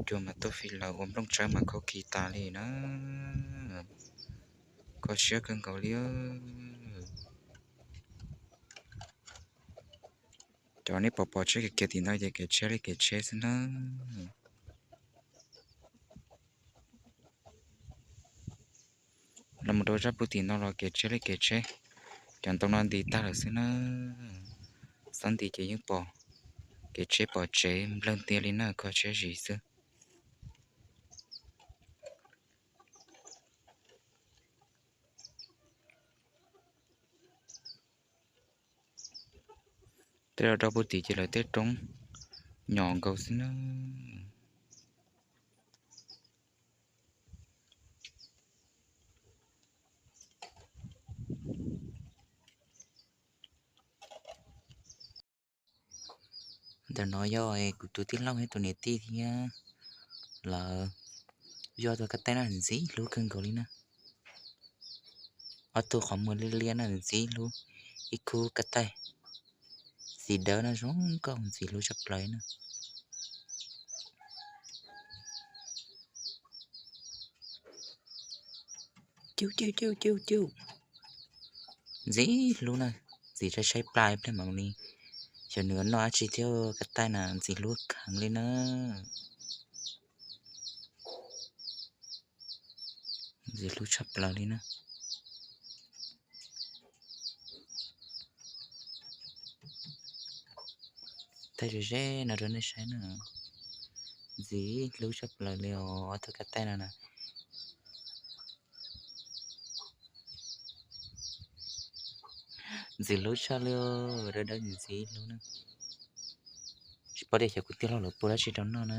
Cua mas tuaj fi lawm ua nplooj tsawb mas kho khi tas li na. Kho siab kawg nkaus li. Cov nej pom pom tsheb kiag kiag tim no ces kev tsheb li kev tsheb xwb na. Los mus rau zaj pug tim no los kev tsheb li kev tsheb. Cov ntoo no nti tag lawm xwb na. Xob nti ces yeej pom kev tsheb pom tsev nplawg ntiag li na, kho siab zis xwb. Tej los rau pug tim ces lawv tej roob nyom nkaus xwb na. Ntawm no yog kuv tus tij laug thiab tus niam tij thiab, lawv yog tus kab taij no ntxim hlub kawg nkaus li na. Ob tug qhov muag liab liab na ntxim hlub, ib khub kab taij txiv dawb no zoo nkauj ntxim hlub tshaj plaws na. Cuj cuj cuj cuj cuj. Ntxim hlub na, ntxim tshaib tshaib plab ib pliag mam li. Xyov nws noj dab tsi thiab kab taij na ntxim hlub kheev li na. Ntxim hlub tshaj plaws li na. Thaij ze ze no rau nej saib na. Ntxim hlub tshaj plaws li os, ob tug kab taij no na. Ntxim hlub tshaj li, dawb dawb ntxim hlub na. Tsis paub tias xyov kuv tij laug lawv pua dab tsi rau noj na.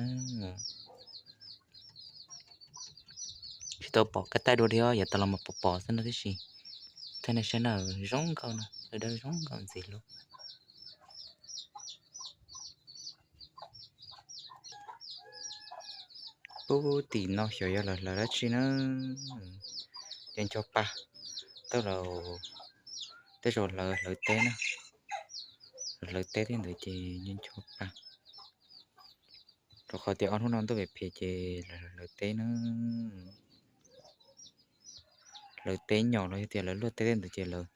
Tsis tau pom kab taij dua li os, yav tas los mas pom pom xwb no tib si. Thaij nej saib na, zoo nkauj na, dawb dawb zoo nkauj ntxim hlub. Pub tim no xyov yog lawv hlawv dab tsi na. Nco nco pa, tej zaum, tej zaum hlawv hlawv teb na. Hlawv teb thiab ntawd ces nco nco pa. Rau qhov tias ob hnub no ntuj phem phem ces lawv hlawv teb na. Hlawv teb nyom los yog tias lawv luaj teb thiab ntawd ces lawv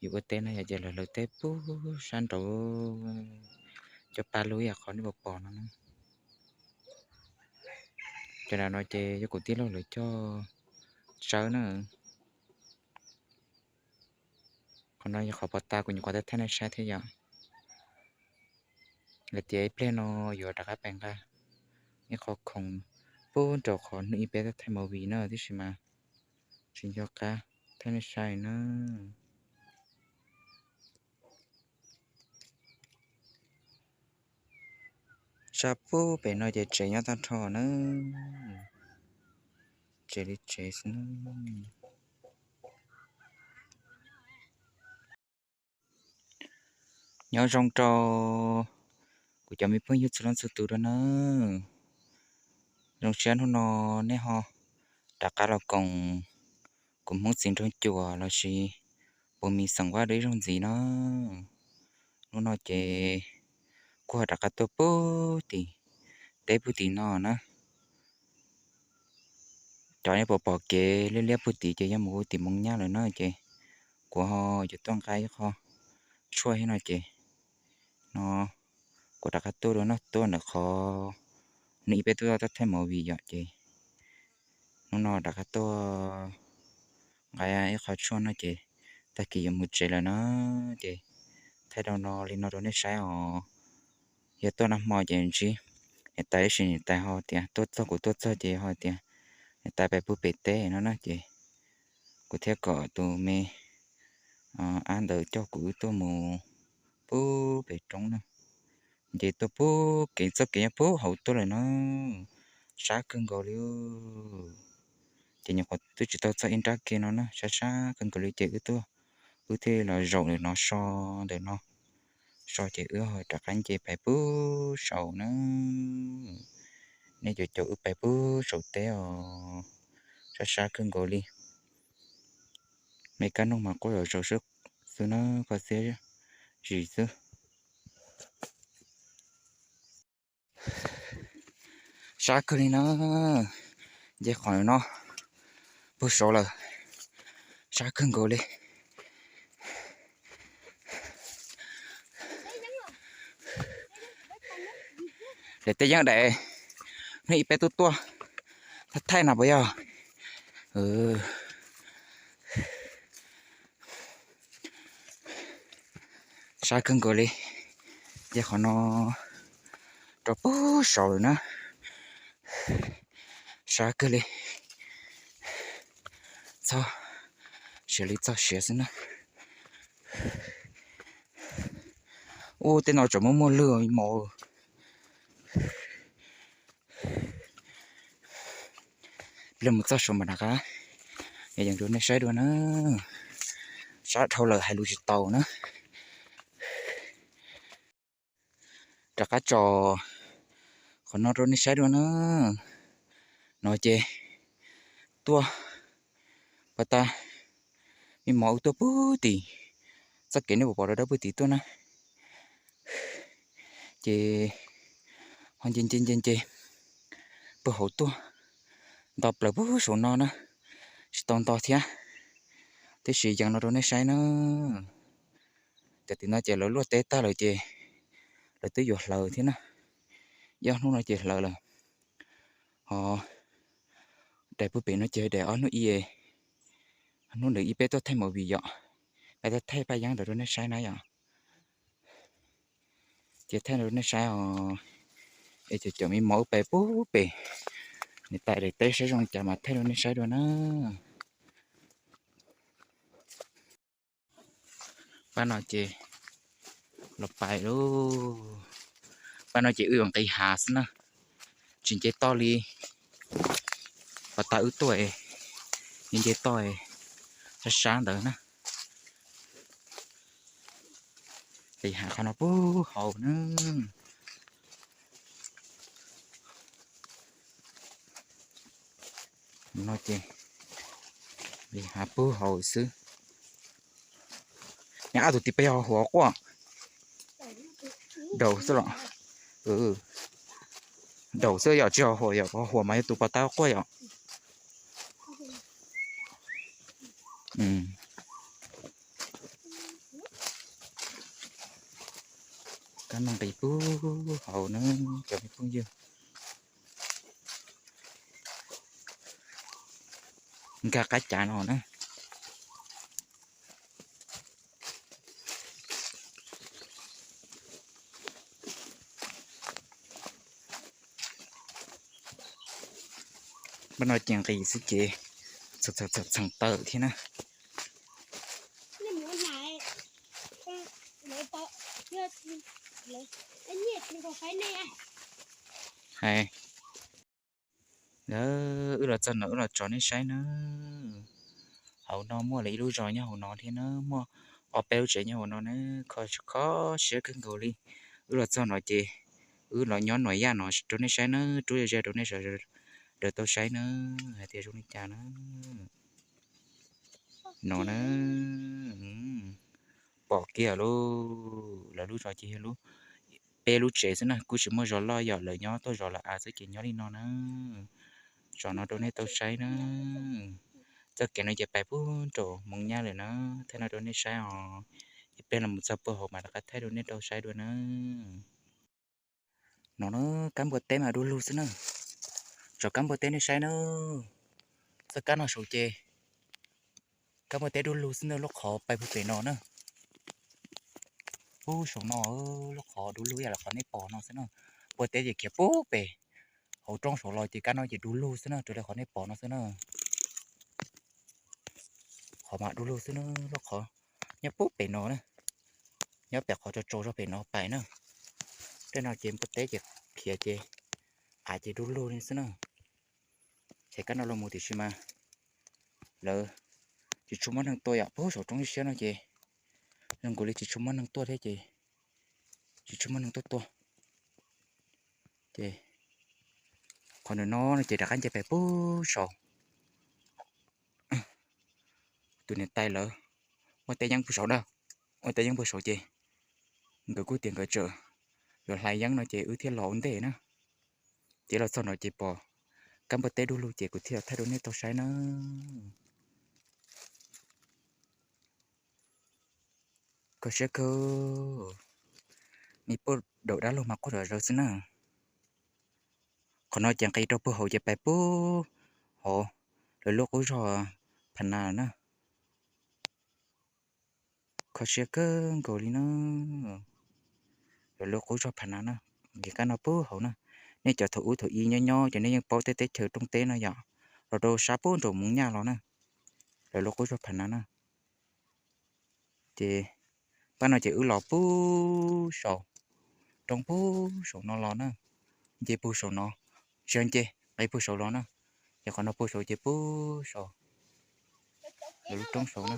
yuav ua teb na, yog ces lawv hlawv teb pub sab nraud, cov pa lug ib yam qhov nej pom pom no na. Cov nram no ces yog kuv tij laug lawv coj tsawb na. Qhov no yog qhov pov tas kuv nyuam qhuav thaij nej saib thiab yom. Lawv tias ib pliag no yuav rov qab pais nqa ib qho khoom pub rau qhov hnub ib peb tuaj thaij movie na, tiam sis mas tsis nco qab thaij nej saib na. Sab pub pem no ces tsev nyob tag nrho na, tsev li tsev xwb na. Nyob zoo rau kuv cov me phooj ywg txhua leej txhua tus dua na. Zoo siab hnub no nej ho rov qab los koom kuv Hmoob txiv nraug cuam lossis puas mis xeem Vaj dua ib zaug ntxiv na. Hnub no ces kuv ho rov qab tuaj pub tim teb pub tim no na. Cov nej pom pom kev liab liab pub tim ces yog mus tim Moos Nyab lawm na ces kuv ho yuav tuaj nqa ib qho tshuaj thiab no ces no kuv rov qab tuaj dua no, tuaj ntawm qhov hnub ib peb tuaj thaij movie yom ces hnub no rov qab tuaj nqa ib qho tshuaj no ces tag kis yuav mus tsev lawm na ces thaij rau no li no rau nej saib os. Yog tuaj nag hmo ces ntsib niam tais ib sim, niam tais ho tias tuaj txog, kuv tuaj txog ces ho tias niam tais pais pub pem teb no na ces kuv thiaj kom tus me ab ntawd coj kuv wb tuaj mus pub pem roob na. Nce tuaj pub kev, txoj kev nyob pub hauv tuaj lawm na, sab kawg nkaus li. Ces nyuam qhuav twb tsis tau txog ib nrab ke no na, sab sab kawg nkaus li ces wb tuaj, wb thiaj los zaum ntawm no so, ntawm no so ces wb ho rov qab nce pais pub saum na. Nej caum caum wb pais pub saum teb os, sab sab kawg nkaus li. Me kab noog mas quaj zom zaws xwb na, kho siab zim xwb. Sab kawg li na, nce qhov no puag saud lawm, sab kawg nkaus li. Daim teb yeeb daim hnub ib peb tuaj tuaj thaij no puas yog? Sab kawg nkaus li, nce qhov no rau puag saud lawm na, sab kawg li. Txog siav li txog siav xwb na. Ub, tej no tseem muaj muaj lwg mos. Pliag mus txog saud mas rov qab yees rau nej saib dua na. Sab dhau lawm hais lus tsis tau na. Rov qab tso qhov no rau nej saib dua na. No ces tuaj pas tas me mos wb tuaj pub tim txoj kev nej puas pom rau dawb pub tim tuaj na. Ces ho nce nce nce nce puag hauv tuaj nto plaws puag saum no na, tsis tau nto thiab, tiam sis yees no rau nej saib na. Cov tim no ces lawv luaj teb tag lawm ces lawv twb yuav hlawv thiab na. Ib ob hnub no ces hlawv lawm. Ho daim pub pem no ces daim ob hnub ib, hnub ntawd ib peb tuaj thaij movie yom, peb tuaj thaij Paj Yeeb ntawd rau nej saib na yom. Ces thaij rau nej saib os, es caum caum me mos wb pais pub pem, niam tais daim teb saib zoo cas mas thaij rau nej saib dua na. Pab no ces los pais lauj. Pab no ces wb yuav nqis hav xwb na, tsis nce toj li. Pas tas wb tuaj, nce toj sab sab ntawd na. Nqis hav qhov no puag hauv na. No ces nqis hav puag hauv xwb. Nyob ob tug tij peb yog huam quaj. Daus xwb los? Daus xwb yom, tsis ho huam yom, ho huam mas yog tus pas tab quaj yom. Kab no nqis puag hauv na, cov me phooj ywg. Nkag qab cav no na. Npaj no ces nqis xwb ces txheem tawm thiab na. Hais, wb los txog no wb los tso nej saib na. Hauv no muaj lawv ib lub zos nyob hauv no thiab na, muaj ob peb lub tsev nyob hauv no na, kho siab kawg nkaus li. Wb los txog no ces wb los nyob nuam yaj no rau nej saib na, rub zaj rau nej sawv daws tau saib na, hais tias zoo li cas na. No na, pom kiag lawv lub zos ces yog peb lub tsev xwb na, kuj tsis muaj zos loj yom, lawv nyob tau zos lawv av xwb ces nyob li no na. Tso no rau nej tau saib na. Txoj kev no ces pais puag nram Hmoob Nyab lawm na, thaij no rau nej saib os. Ib pliag los txog puag hauv mas rov qab thaij rau nej tau saib dua na. No na, kab npua teb mas du lug xwb na. Tso kab npua teb nej saib na. Txoj kab no saud ces kab npua teb du lug xwb na, lub qhov pais puag pem no na. Puag saum no, lub qhov du lug ib yam li qhov nej pom no xwb na. Npua teb ces khiav puag pem hauv roob saud los ces kab no ces du lug xwb na, raws li qhov nej pom no xwb na. Qhov mas du lug xwb na, lub qhov nyob puag pem no na, nyob pem qhov tsaus tsaus zog pem no pais na. Tej no ces npua teb ces khiav ces av ces du lug li xwb na. Ces kab no los mus tiam sis mas lawv tsis tshua muaj neeg tuaj yom, puag saum roob siab no ces zoo nkaus li tsis tshua muaj neeg tuaj thiab ces tsis tshua muaj neeg tuaj tua. Ces qhov ntawm no no ces rov qab nce pem puag saud. Tus niam tais lawv muaj teb yeeb puag saud na, muaj teb yeeb puag saud ces nkawd kuj tias nkawd tseem yuav hlais yeeb no ces wb thiaj los ua ntej na. Ces los txog no ces pom kab npua teb du lug ces kuv thiaj thaij rau nej tau saib na. Kho siab kawg, me puj daum dab laug mas quaj zom zaws xwb na. Qhov no ces nqis rau puag hauv ces pais puag hauv lawv lub qub zog Phas Nas na. Kho siab kawg nkaus li na. Lawv lub qub zog Phas Nas na, nqis kab no puag hauv na. Nej cov thaum ub thaum ub nyob nyob ces nej yeej paub tej teb chaws rooj teb no yom, los rau sab puag nram Hmoob Nyab los na. Lawv lub qub zog Phas Nas na. Ces pab no ces wb los puag saud, roob puag saum no los na, nce puag saum no, tsis yog nce, nqis puag saud los na, ces qhov no puag saud ces puag saud, lub roob saud na.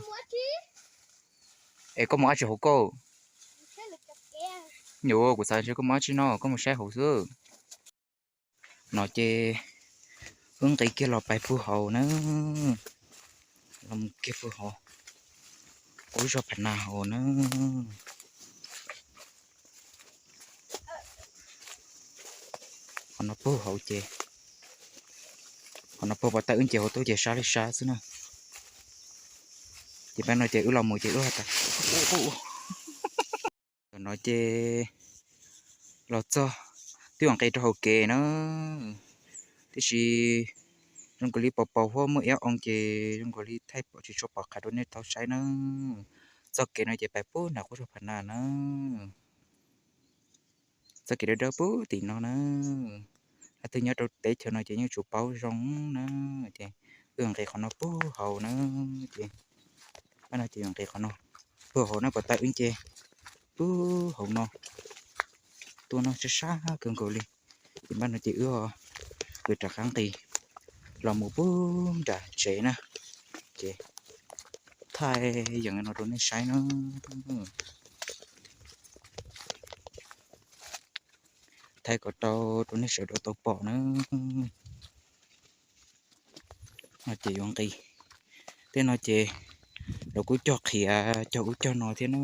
Es koj mus dab tsi hauv koj? Nyuam, kuv xav tias koj mus dab tsi no, koj mus saib hauv xwb. No ces wb nqis kiag los pais puag hauv na, los mus kiag puag hauv, qub zog Phas Nas hauv na. Qhov no puag hauv ces, qhov no puag pov tawm wb nce hauv tuaj ces sab li sab xwb na. Ces pab no ces wb los mus ces wb has tas, no ces los txog twb yuav nqis rau hauv kev na, tiam sis zoo nkaus li pos pos huab muaj ib ob oo ces zoo nkaus li thaij pom tsis tshua pom qhov rau nej tau saib na. Txoj kev no ces pais puag nram qub zog Phas Nas na. Txoj kev dawb dawb puag tim no na. Leej twg nyob rau teb chaws no ces yeej tsum paub zoo na. Ces wb nqis qhov no puag hauv na. Ces pab no ces yuav nqis qhov no puag hauv na, pov tawm wb nce puag hauv no tuaj no sab sab kawg nkaus li. Ces pab no ces wb, wb rov qab nqis los mus puag nram tsev na. Ces thaij yeem no rau nej saib na. Thaij kom tau rau nej sawv daws tau pom na. No ces yuav nqis, tej no ces lawv kuj cog qhiav cog ub cog no thiab na.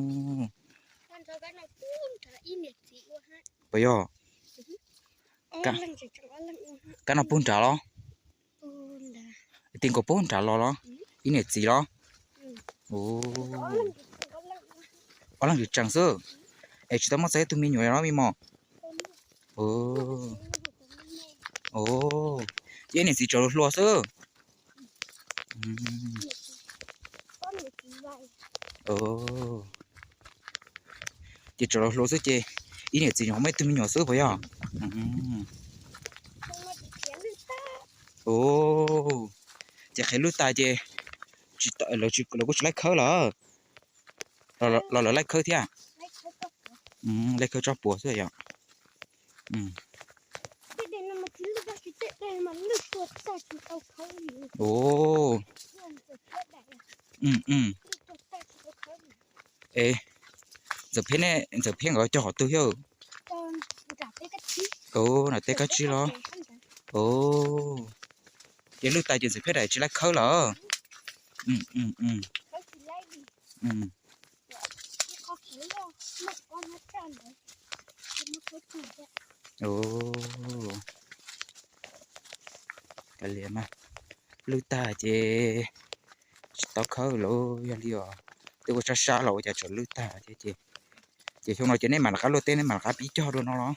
Puas yog? Kab no puag nrad los? Ti nkaus puag nrad los los? Ib niam txiv los? Ob leeg tseem tseem xwb. Es tsis tau muaj txog ib tug me nyuam los me mos? Ces ib niam txiv tseem hluas xwb. Ces tseem hluas xwb ces ib niam txiv nyuam qhuav muaj ib tug me nyuam xwb puas yog? Ces Ov, ces qhwv lwj tag ces lawv kuj tsis laij khawb lawm los lawv laij khawb thiab? Laij khawb tsob puas xwb yom. Ov, es Ntxawm Pheej, Ntxawm Pheej nkawd cog qhov twg thiab? Ov, nram teb kab tsib los? Ov, ces lwj tag ces Ntxawm Pheej daim tsis laij khawb lawm. Ov, kav liam mas, lwj tag ces tsis tau khawb lawm yog li os. Twb ua sab sab los ua cas tseem lwj tag thiab ces, ces xyoo no ces nej mam rov qab luaj teb, nej mam rov qab pib cog dua no los?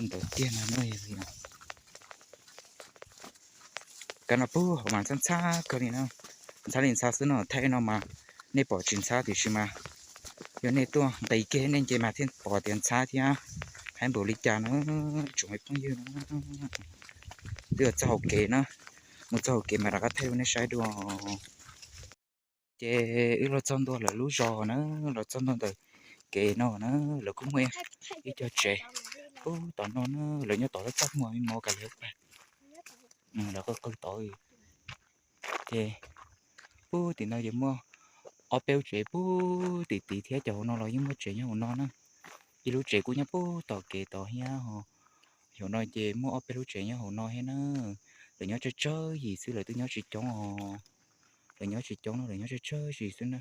Ntawd tiag no, kab no puag hauv mas ntxhab ntxhab kawg li na. Ntxhab li ntxhab xwb no, thaij no mas nej pom tsis ntxhab tiam sis mas yog nej tuaj nqis kiag nej nce mas thiaj pom tias ntxhab thiab. Haib npaum li cas na, tsoom me phooj ywg na. Twb yog txoj hauv kev na, mus txoj hauv kev mas rov qab thaij rau nej saib dua. Ces wb los txog ntua lawv lub zos na, los txog ntua ntawm kev no na, lawv kuj muaj ib co tsev puag tom no na, lawv nyob tom lub txaj muag me mov kav liam pag. Lawv qw qw tod. Ces puag tim no ces muaj ob peb lub tsev puag tim tid thiab, cov hauv no los yeej muaj tsev nyob hauv no na. Ib lub tsev kuj nyob puag tom kev tod thiab. Hauv no ces muaj ob peb lub tsev nyob hauv no thiab na. Lawv nyob tsawg tsawg yim xwb, lawv twb nyob tsis coob os. Lawv nyob tsis coob no, lawv nyob tsawg tsawg yim xwb na.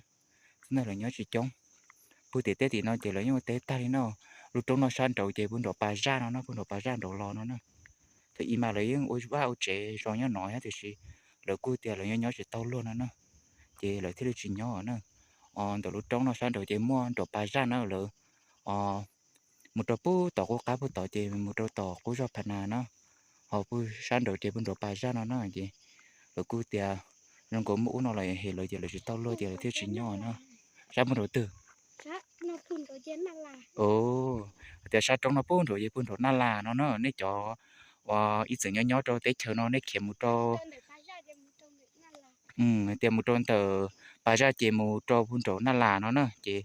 Xwb na lawv nyob tsis coob. Puag tim teb tim no ces lawv yeej ua teb tag li no. Lub roob no sab nraud ces puag nram pas zaj no na, puag nram pas zaj nraud los no na. Thaum ub mas lawv yeej ua vaj ua tsev zos nyob no thiab tiam sis lawv kuj tias lawv nyob nyob tsis tau luag no na, ces lawv thiaj li tsis nyob na. Ntawm lub roob no sab nraud ces muaj nram pas zaj na lawv, mus rau puag tom qub qab puag tod ces mus rau tom qub zos Phas Nas na. Ho puag sab nraud ces puag nram pas zaj no na ces lawv kuj tias zoo nkaus muaj ub no los hem lawv ces lawv tsis tau luag ces lawv thiaj tsis nyob na. Sab puag nraud twg? Tias sab roob no puag nraud ces puag nram Naj Las no na. Nej cov uas ib txwm nyob nyob rau teb chaws no nej khiav mus rau, tias mus rau ntawm pas zaj ces mus rau puag nram Naj Las no na ces,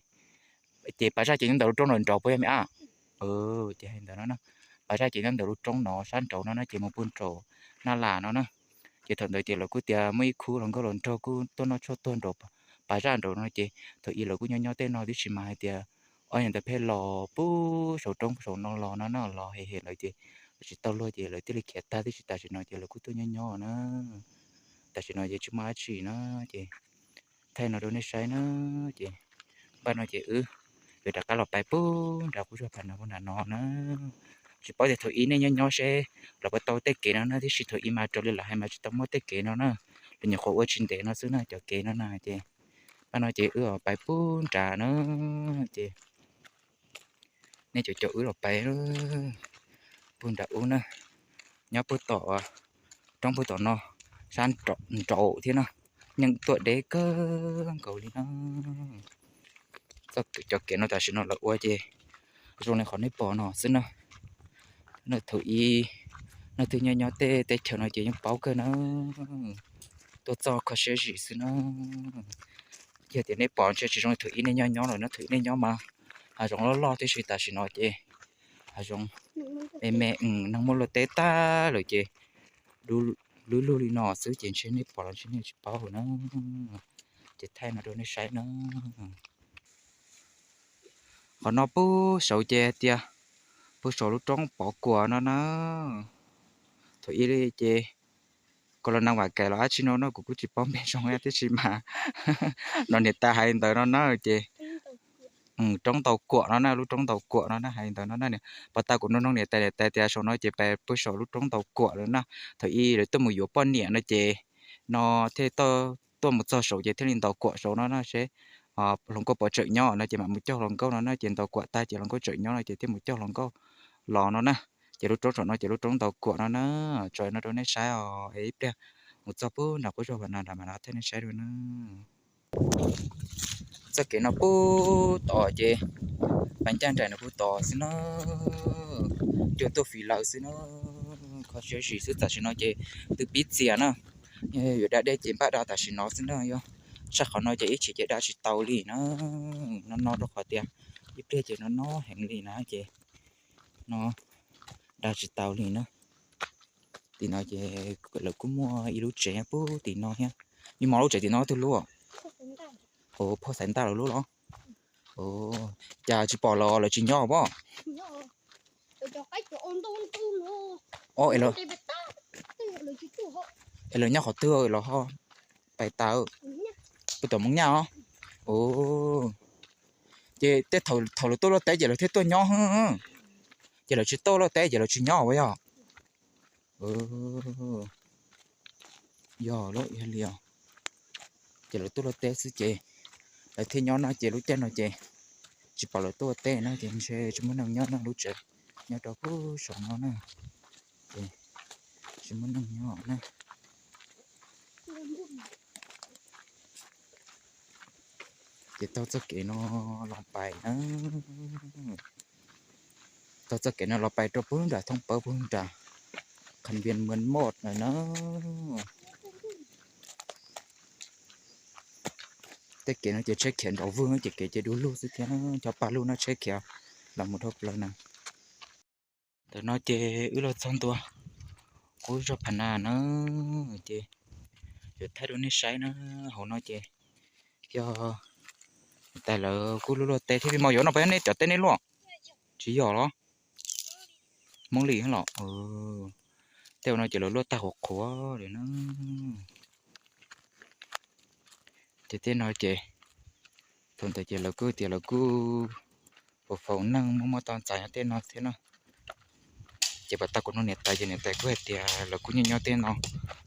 ces pas zaj ces nyob ntawm lub roob no nraud puas yog me ab? Ces hais ntawd no na, pas zaj ces nyob ntawm lub roob no sab nraud no na ces mus puag nram Naj Las no na. Ces thaum ntawd ces lawv kuj tias muaj ib khub hluas nkauj hluas nraug kuj tuaj noj tshuaj tuag nraum pas zaj nraud no ces thaum ub lawv kuj nyob nyob tej no tib si mas hais tias ob niag ntawd pheej los puag saum roob saum no los no na, los hem hem lawv ces lawv tsis tau luag ces lawv thiaj li khiav tag tib si. Tam sim no ces lawv kuj tuaj nyob nyob na. Tam sim no ces tsis muaj dab tsi na, ces thaij no rau nej saib na. Ces npaj no ces wb yuav rov qab los pais puag nram qub zos Phas Nas puag nram no na. Tsis paub tias thaum ub nej nyob nyob seb los puas tau tej kev no na, tiam sis thaum ub mas raws li lawv hais mas tsis tau muaj tej kev no na. Lawv nyuam qhuav ua tsis ntev no xwb na cov kev no na. Ces npaj no ces wb pais puag nrad na. Ces nej cov caum wb los pais puag nram ub na, nyob puag tom roob puag tom no, sab nraud thiab no, yeej tuaj deb kawg nkaus li no. Txoj kev, cov kev no tam sim no lawv ua ces zoo li qhov nej pom no xwb na. Thaum ub nej twb nyob nyob tej teb chaws no ces yeej paub kawg na, tuaj txog kho siab zim xwb na. Yog tias nej pom ntshe tsis zoo li thaum ub nej nyob nyob lawm no, thaum ub nej nyob mas hav zoov loj loj tib si, tam sim no ces hav zoov me me, neeg muab luaj teb tag lawm ces lub lub lug li no xwb ces ntshe nej pom los ntshe nej tsis paub na. Ces thaij no rau nej saib na. Qhov no puag saud ces tias puag saum lub roob Pov Kuam no na. Thaum ub li ces koj los neeg vam kais los dab tsi no no kuv kuj tsis paub npe zoo tiam sis mas no niam tais hais ntawd no na ces roob Ntaus Kuam no na, lub roob Ntaus Kuam no na hais ntawd no na. Pov tas kuv nug nug niam tais, niam tais tias saum no ces pem puag saum lub roob Ntaus Kuam lawm na. Thaum ub lawv tuaj mus yuav poj niam no ces no thiaj tuaj mus txog saud ces thiaj li ntaus kuam saud no na seb hluas nkauj puas tseem nyob no ces mam mus coj hluas nkauj no na, ces ntaus kuam tag ces hluas nkauj tseem nyob no ces thiaj mus coj hluas nkauj los no na. Ces lub roob saum no ces lub roob Ntaus Kuam no na. Tso no rau nej saib os, es ib pliag mus txog puag nram qub zos Phas Nas nram mam rov qab thaij nej saib dua na. Txoj kev no puag tod ces pais ncaj nraim no puag tod xwb na. cuag tuaj fiv lawv xwb na. Kho siab zim xwb, tam sim no ces twb pib txias na. Yog yuav da dej ces npaj da tam sim no xwb na. Yog tshaj qhov no ces ib chim ces da tsis tau li na. No no rau qhov tias ib pliag ces no no heev li na ces no da tsis tau li na. Tim no ces lawv kuj muaj ib lub tsev pub tim no thiab. Yog mos lub tsev tim no twg lub? Phauj Xaiv Ntaj lawv lub los? Cas tsis pom los lawv tsis nyob pob? Es lawv nyob qhov twg los ho pais tas? Puag tom Hmoob Nyaj os. Ces tej thaum lawv tuaj luaj teb ces lawv thiaj tuaj nyob. Ces lawv tsis tuaj luaj teb ces lawv tsis nyob ua yog? Yog li os. Ces lawv tuaj luaj teb xwb ces lawv thiaj nyob no ces lub caij no ces tsis pom lawv tuaj teb na ces ntshe tsis muaj neeg nyob no, lub tsev nyob rau pub saum no na. Ces tsis muaj neeg nyob na. Ces taug txoj kev no los pais na. Taug txoj kev no los pais rau pub nram Thoob Pawb, pub nram Kham Vias Muas Moj lawm na. Tej kev no ces tsheb khiav nraum vwg ces kev ces du lug xwb thiab, cov paj lug no tsheb khiav los mus dhau plaws na. Ntawm no ces wb los txog ntua qub zos Phas Nas na, ces yuav thaij rau nej saib na. Hauv no ces yog tais lawv kuj luaj luaj teb thiab. Pib mos yuav no peb nej cov teb nej luaj? Tsis yog los? Hmoob Lis los? Tej no ces lawv luaj tag qhuav qhuav li na. Ces tej no ces thaum ntawd ces lawv kuj tias lawv kuj faus faus neeg muaj muaj toj ntxas nyob tej no thiab na. Ces pom tag kuv nug niam tais ces niam tais kuj hais tias lawv kuj nyob nyob tej no.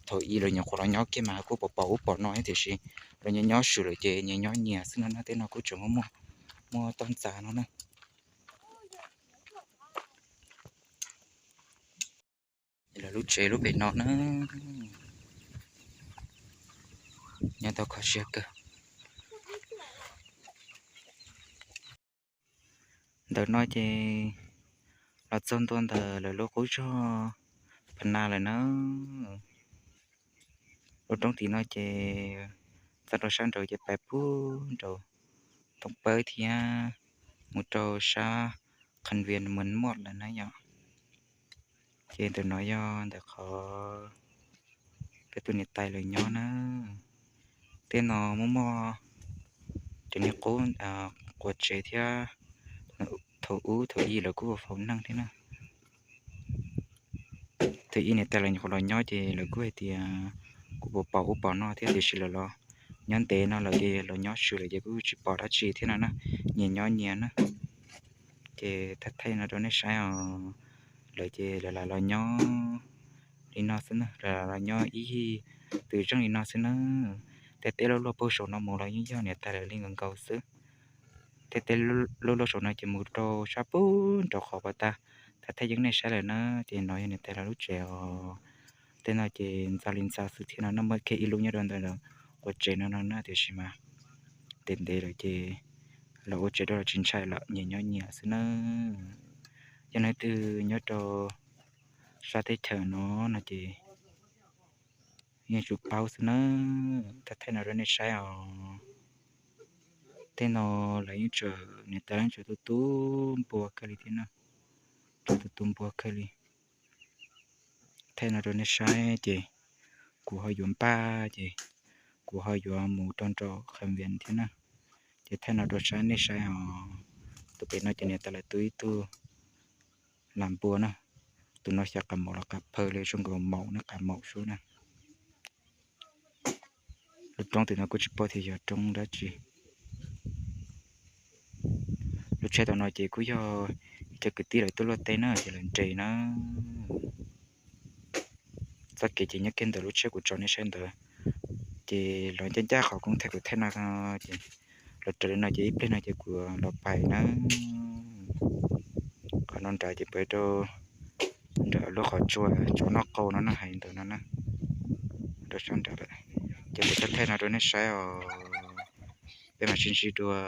Thaum ub lawv nyuam qhuav los nyob kiag mas kuj pom pom ub pom no tiam sis lawv nyob nyob swm lawm ces nyias nyob nyias xwb no na. Tej no kuj tseem muaj muaj toj ntxas no na. Lawv lub tsev lub pem no na, nyob tau kho siab kawg. Ntawm no ces los txog ntua ntawm lawv lub qub zos Phas Nas lawm na. Lub roob tim no ces txog rau sab nraud ces pais pub nraud Thoob Pawb thiab mus rau sab Kham Vias Muas Moj lawm na yom. Ces ntawm no yog ntawm qhov peb tus niam tais lawv nyob na. Tej no muaj muaj cov niag qub quav tsev thiab. Thaum ub thaum ub lawv kuj faus neeg thiab na. Thaum ub niam tais lawv nyuam qhuav los nyob ces lawv kuj hais tias kuj pom pom ub pom no thiab tiam sis lawv los nyob ntev no lawm ces los nyob swm lawm ces kuj tsis pom dab tsi thiab no na, nyias nyob nyias na. Ces thaij thaij no rau nej saib os, lawv ces lawv lam los nyob li no xwb na, lawv lam los nyob ib tw zeej li no xwb na. Tej teb luaj luaj puag saum no mus los yeej yog niam tais lawv li nkaus nkaus xwb. Tej teb luaj luaj saum no ces mus rau sab puag nraum qhov pas tag, thaij thaij yeej nej saib lawm na. Ces no yog niam tais lawv lub tsev os. Tej no ces ntxa li ntxa xwb thiab no, muaj kiag ib lub nyob rau ntawm quav tsev no no na, tiam sis mas ntev ntev lawm ces lawv ua tsev rau los tsis ntshai lawm, nyias nyob nyias xwb na. Yog leej twg nyob rau sab teb chaws no no ces yeej tsum paub xwb na. Thaij thaij no rau nej saib os. Tej no lawv yeej tseem, niam tais yeej tseem tu tu npua kawg li thiab na, tseem tu tu npua kawg li. Thaij no rau nej saib ces kuv ho yuav npaj ces kuv ho yuav mus rau nraum Kham Vias thiab na. Ces thaij no rau saib nej saib os. Tus pem no ces niam tais lawv tu ib tug lam npua na. Tus no xyaw qas maum los qas phaw li, zoo nkaus maum na, qas maum sub na. Lub roob tim no kuj tsis paub tias yog roob dab tsi. Lub tsheb tom no ces kuj yog ib co kwv tij lawv tuaj luaj teb na ces lawv nres na. Txoj kev ces nyob kiag ntawm lub tsheb kuv tso nej saib ntawd. Ces los ncaj ncaj qhov koob thaij kuv thaij no ces los raws li no ces ib pliag no ces kuv los pais na. Qhov no nrad ces pais rau nram lub qhov tsua, tsua noj qau no na, hais ntawd no na. Rau sab nrad lawm. Ces kuv thaij thaij no rau nej saib os. Peb mam sib ntsib dua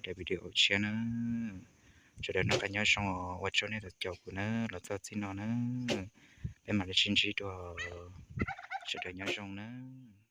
daim video tshiab na. Sawv daws noj qab nyob zoo, ua tsaug nej tus caum kuv nawb los txog txij no nawb. Peb mam li sib ntsib dua, sawv daws nyob zoo nawb.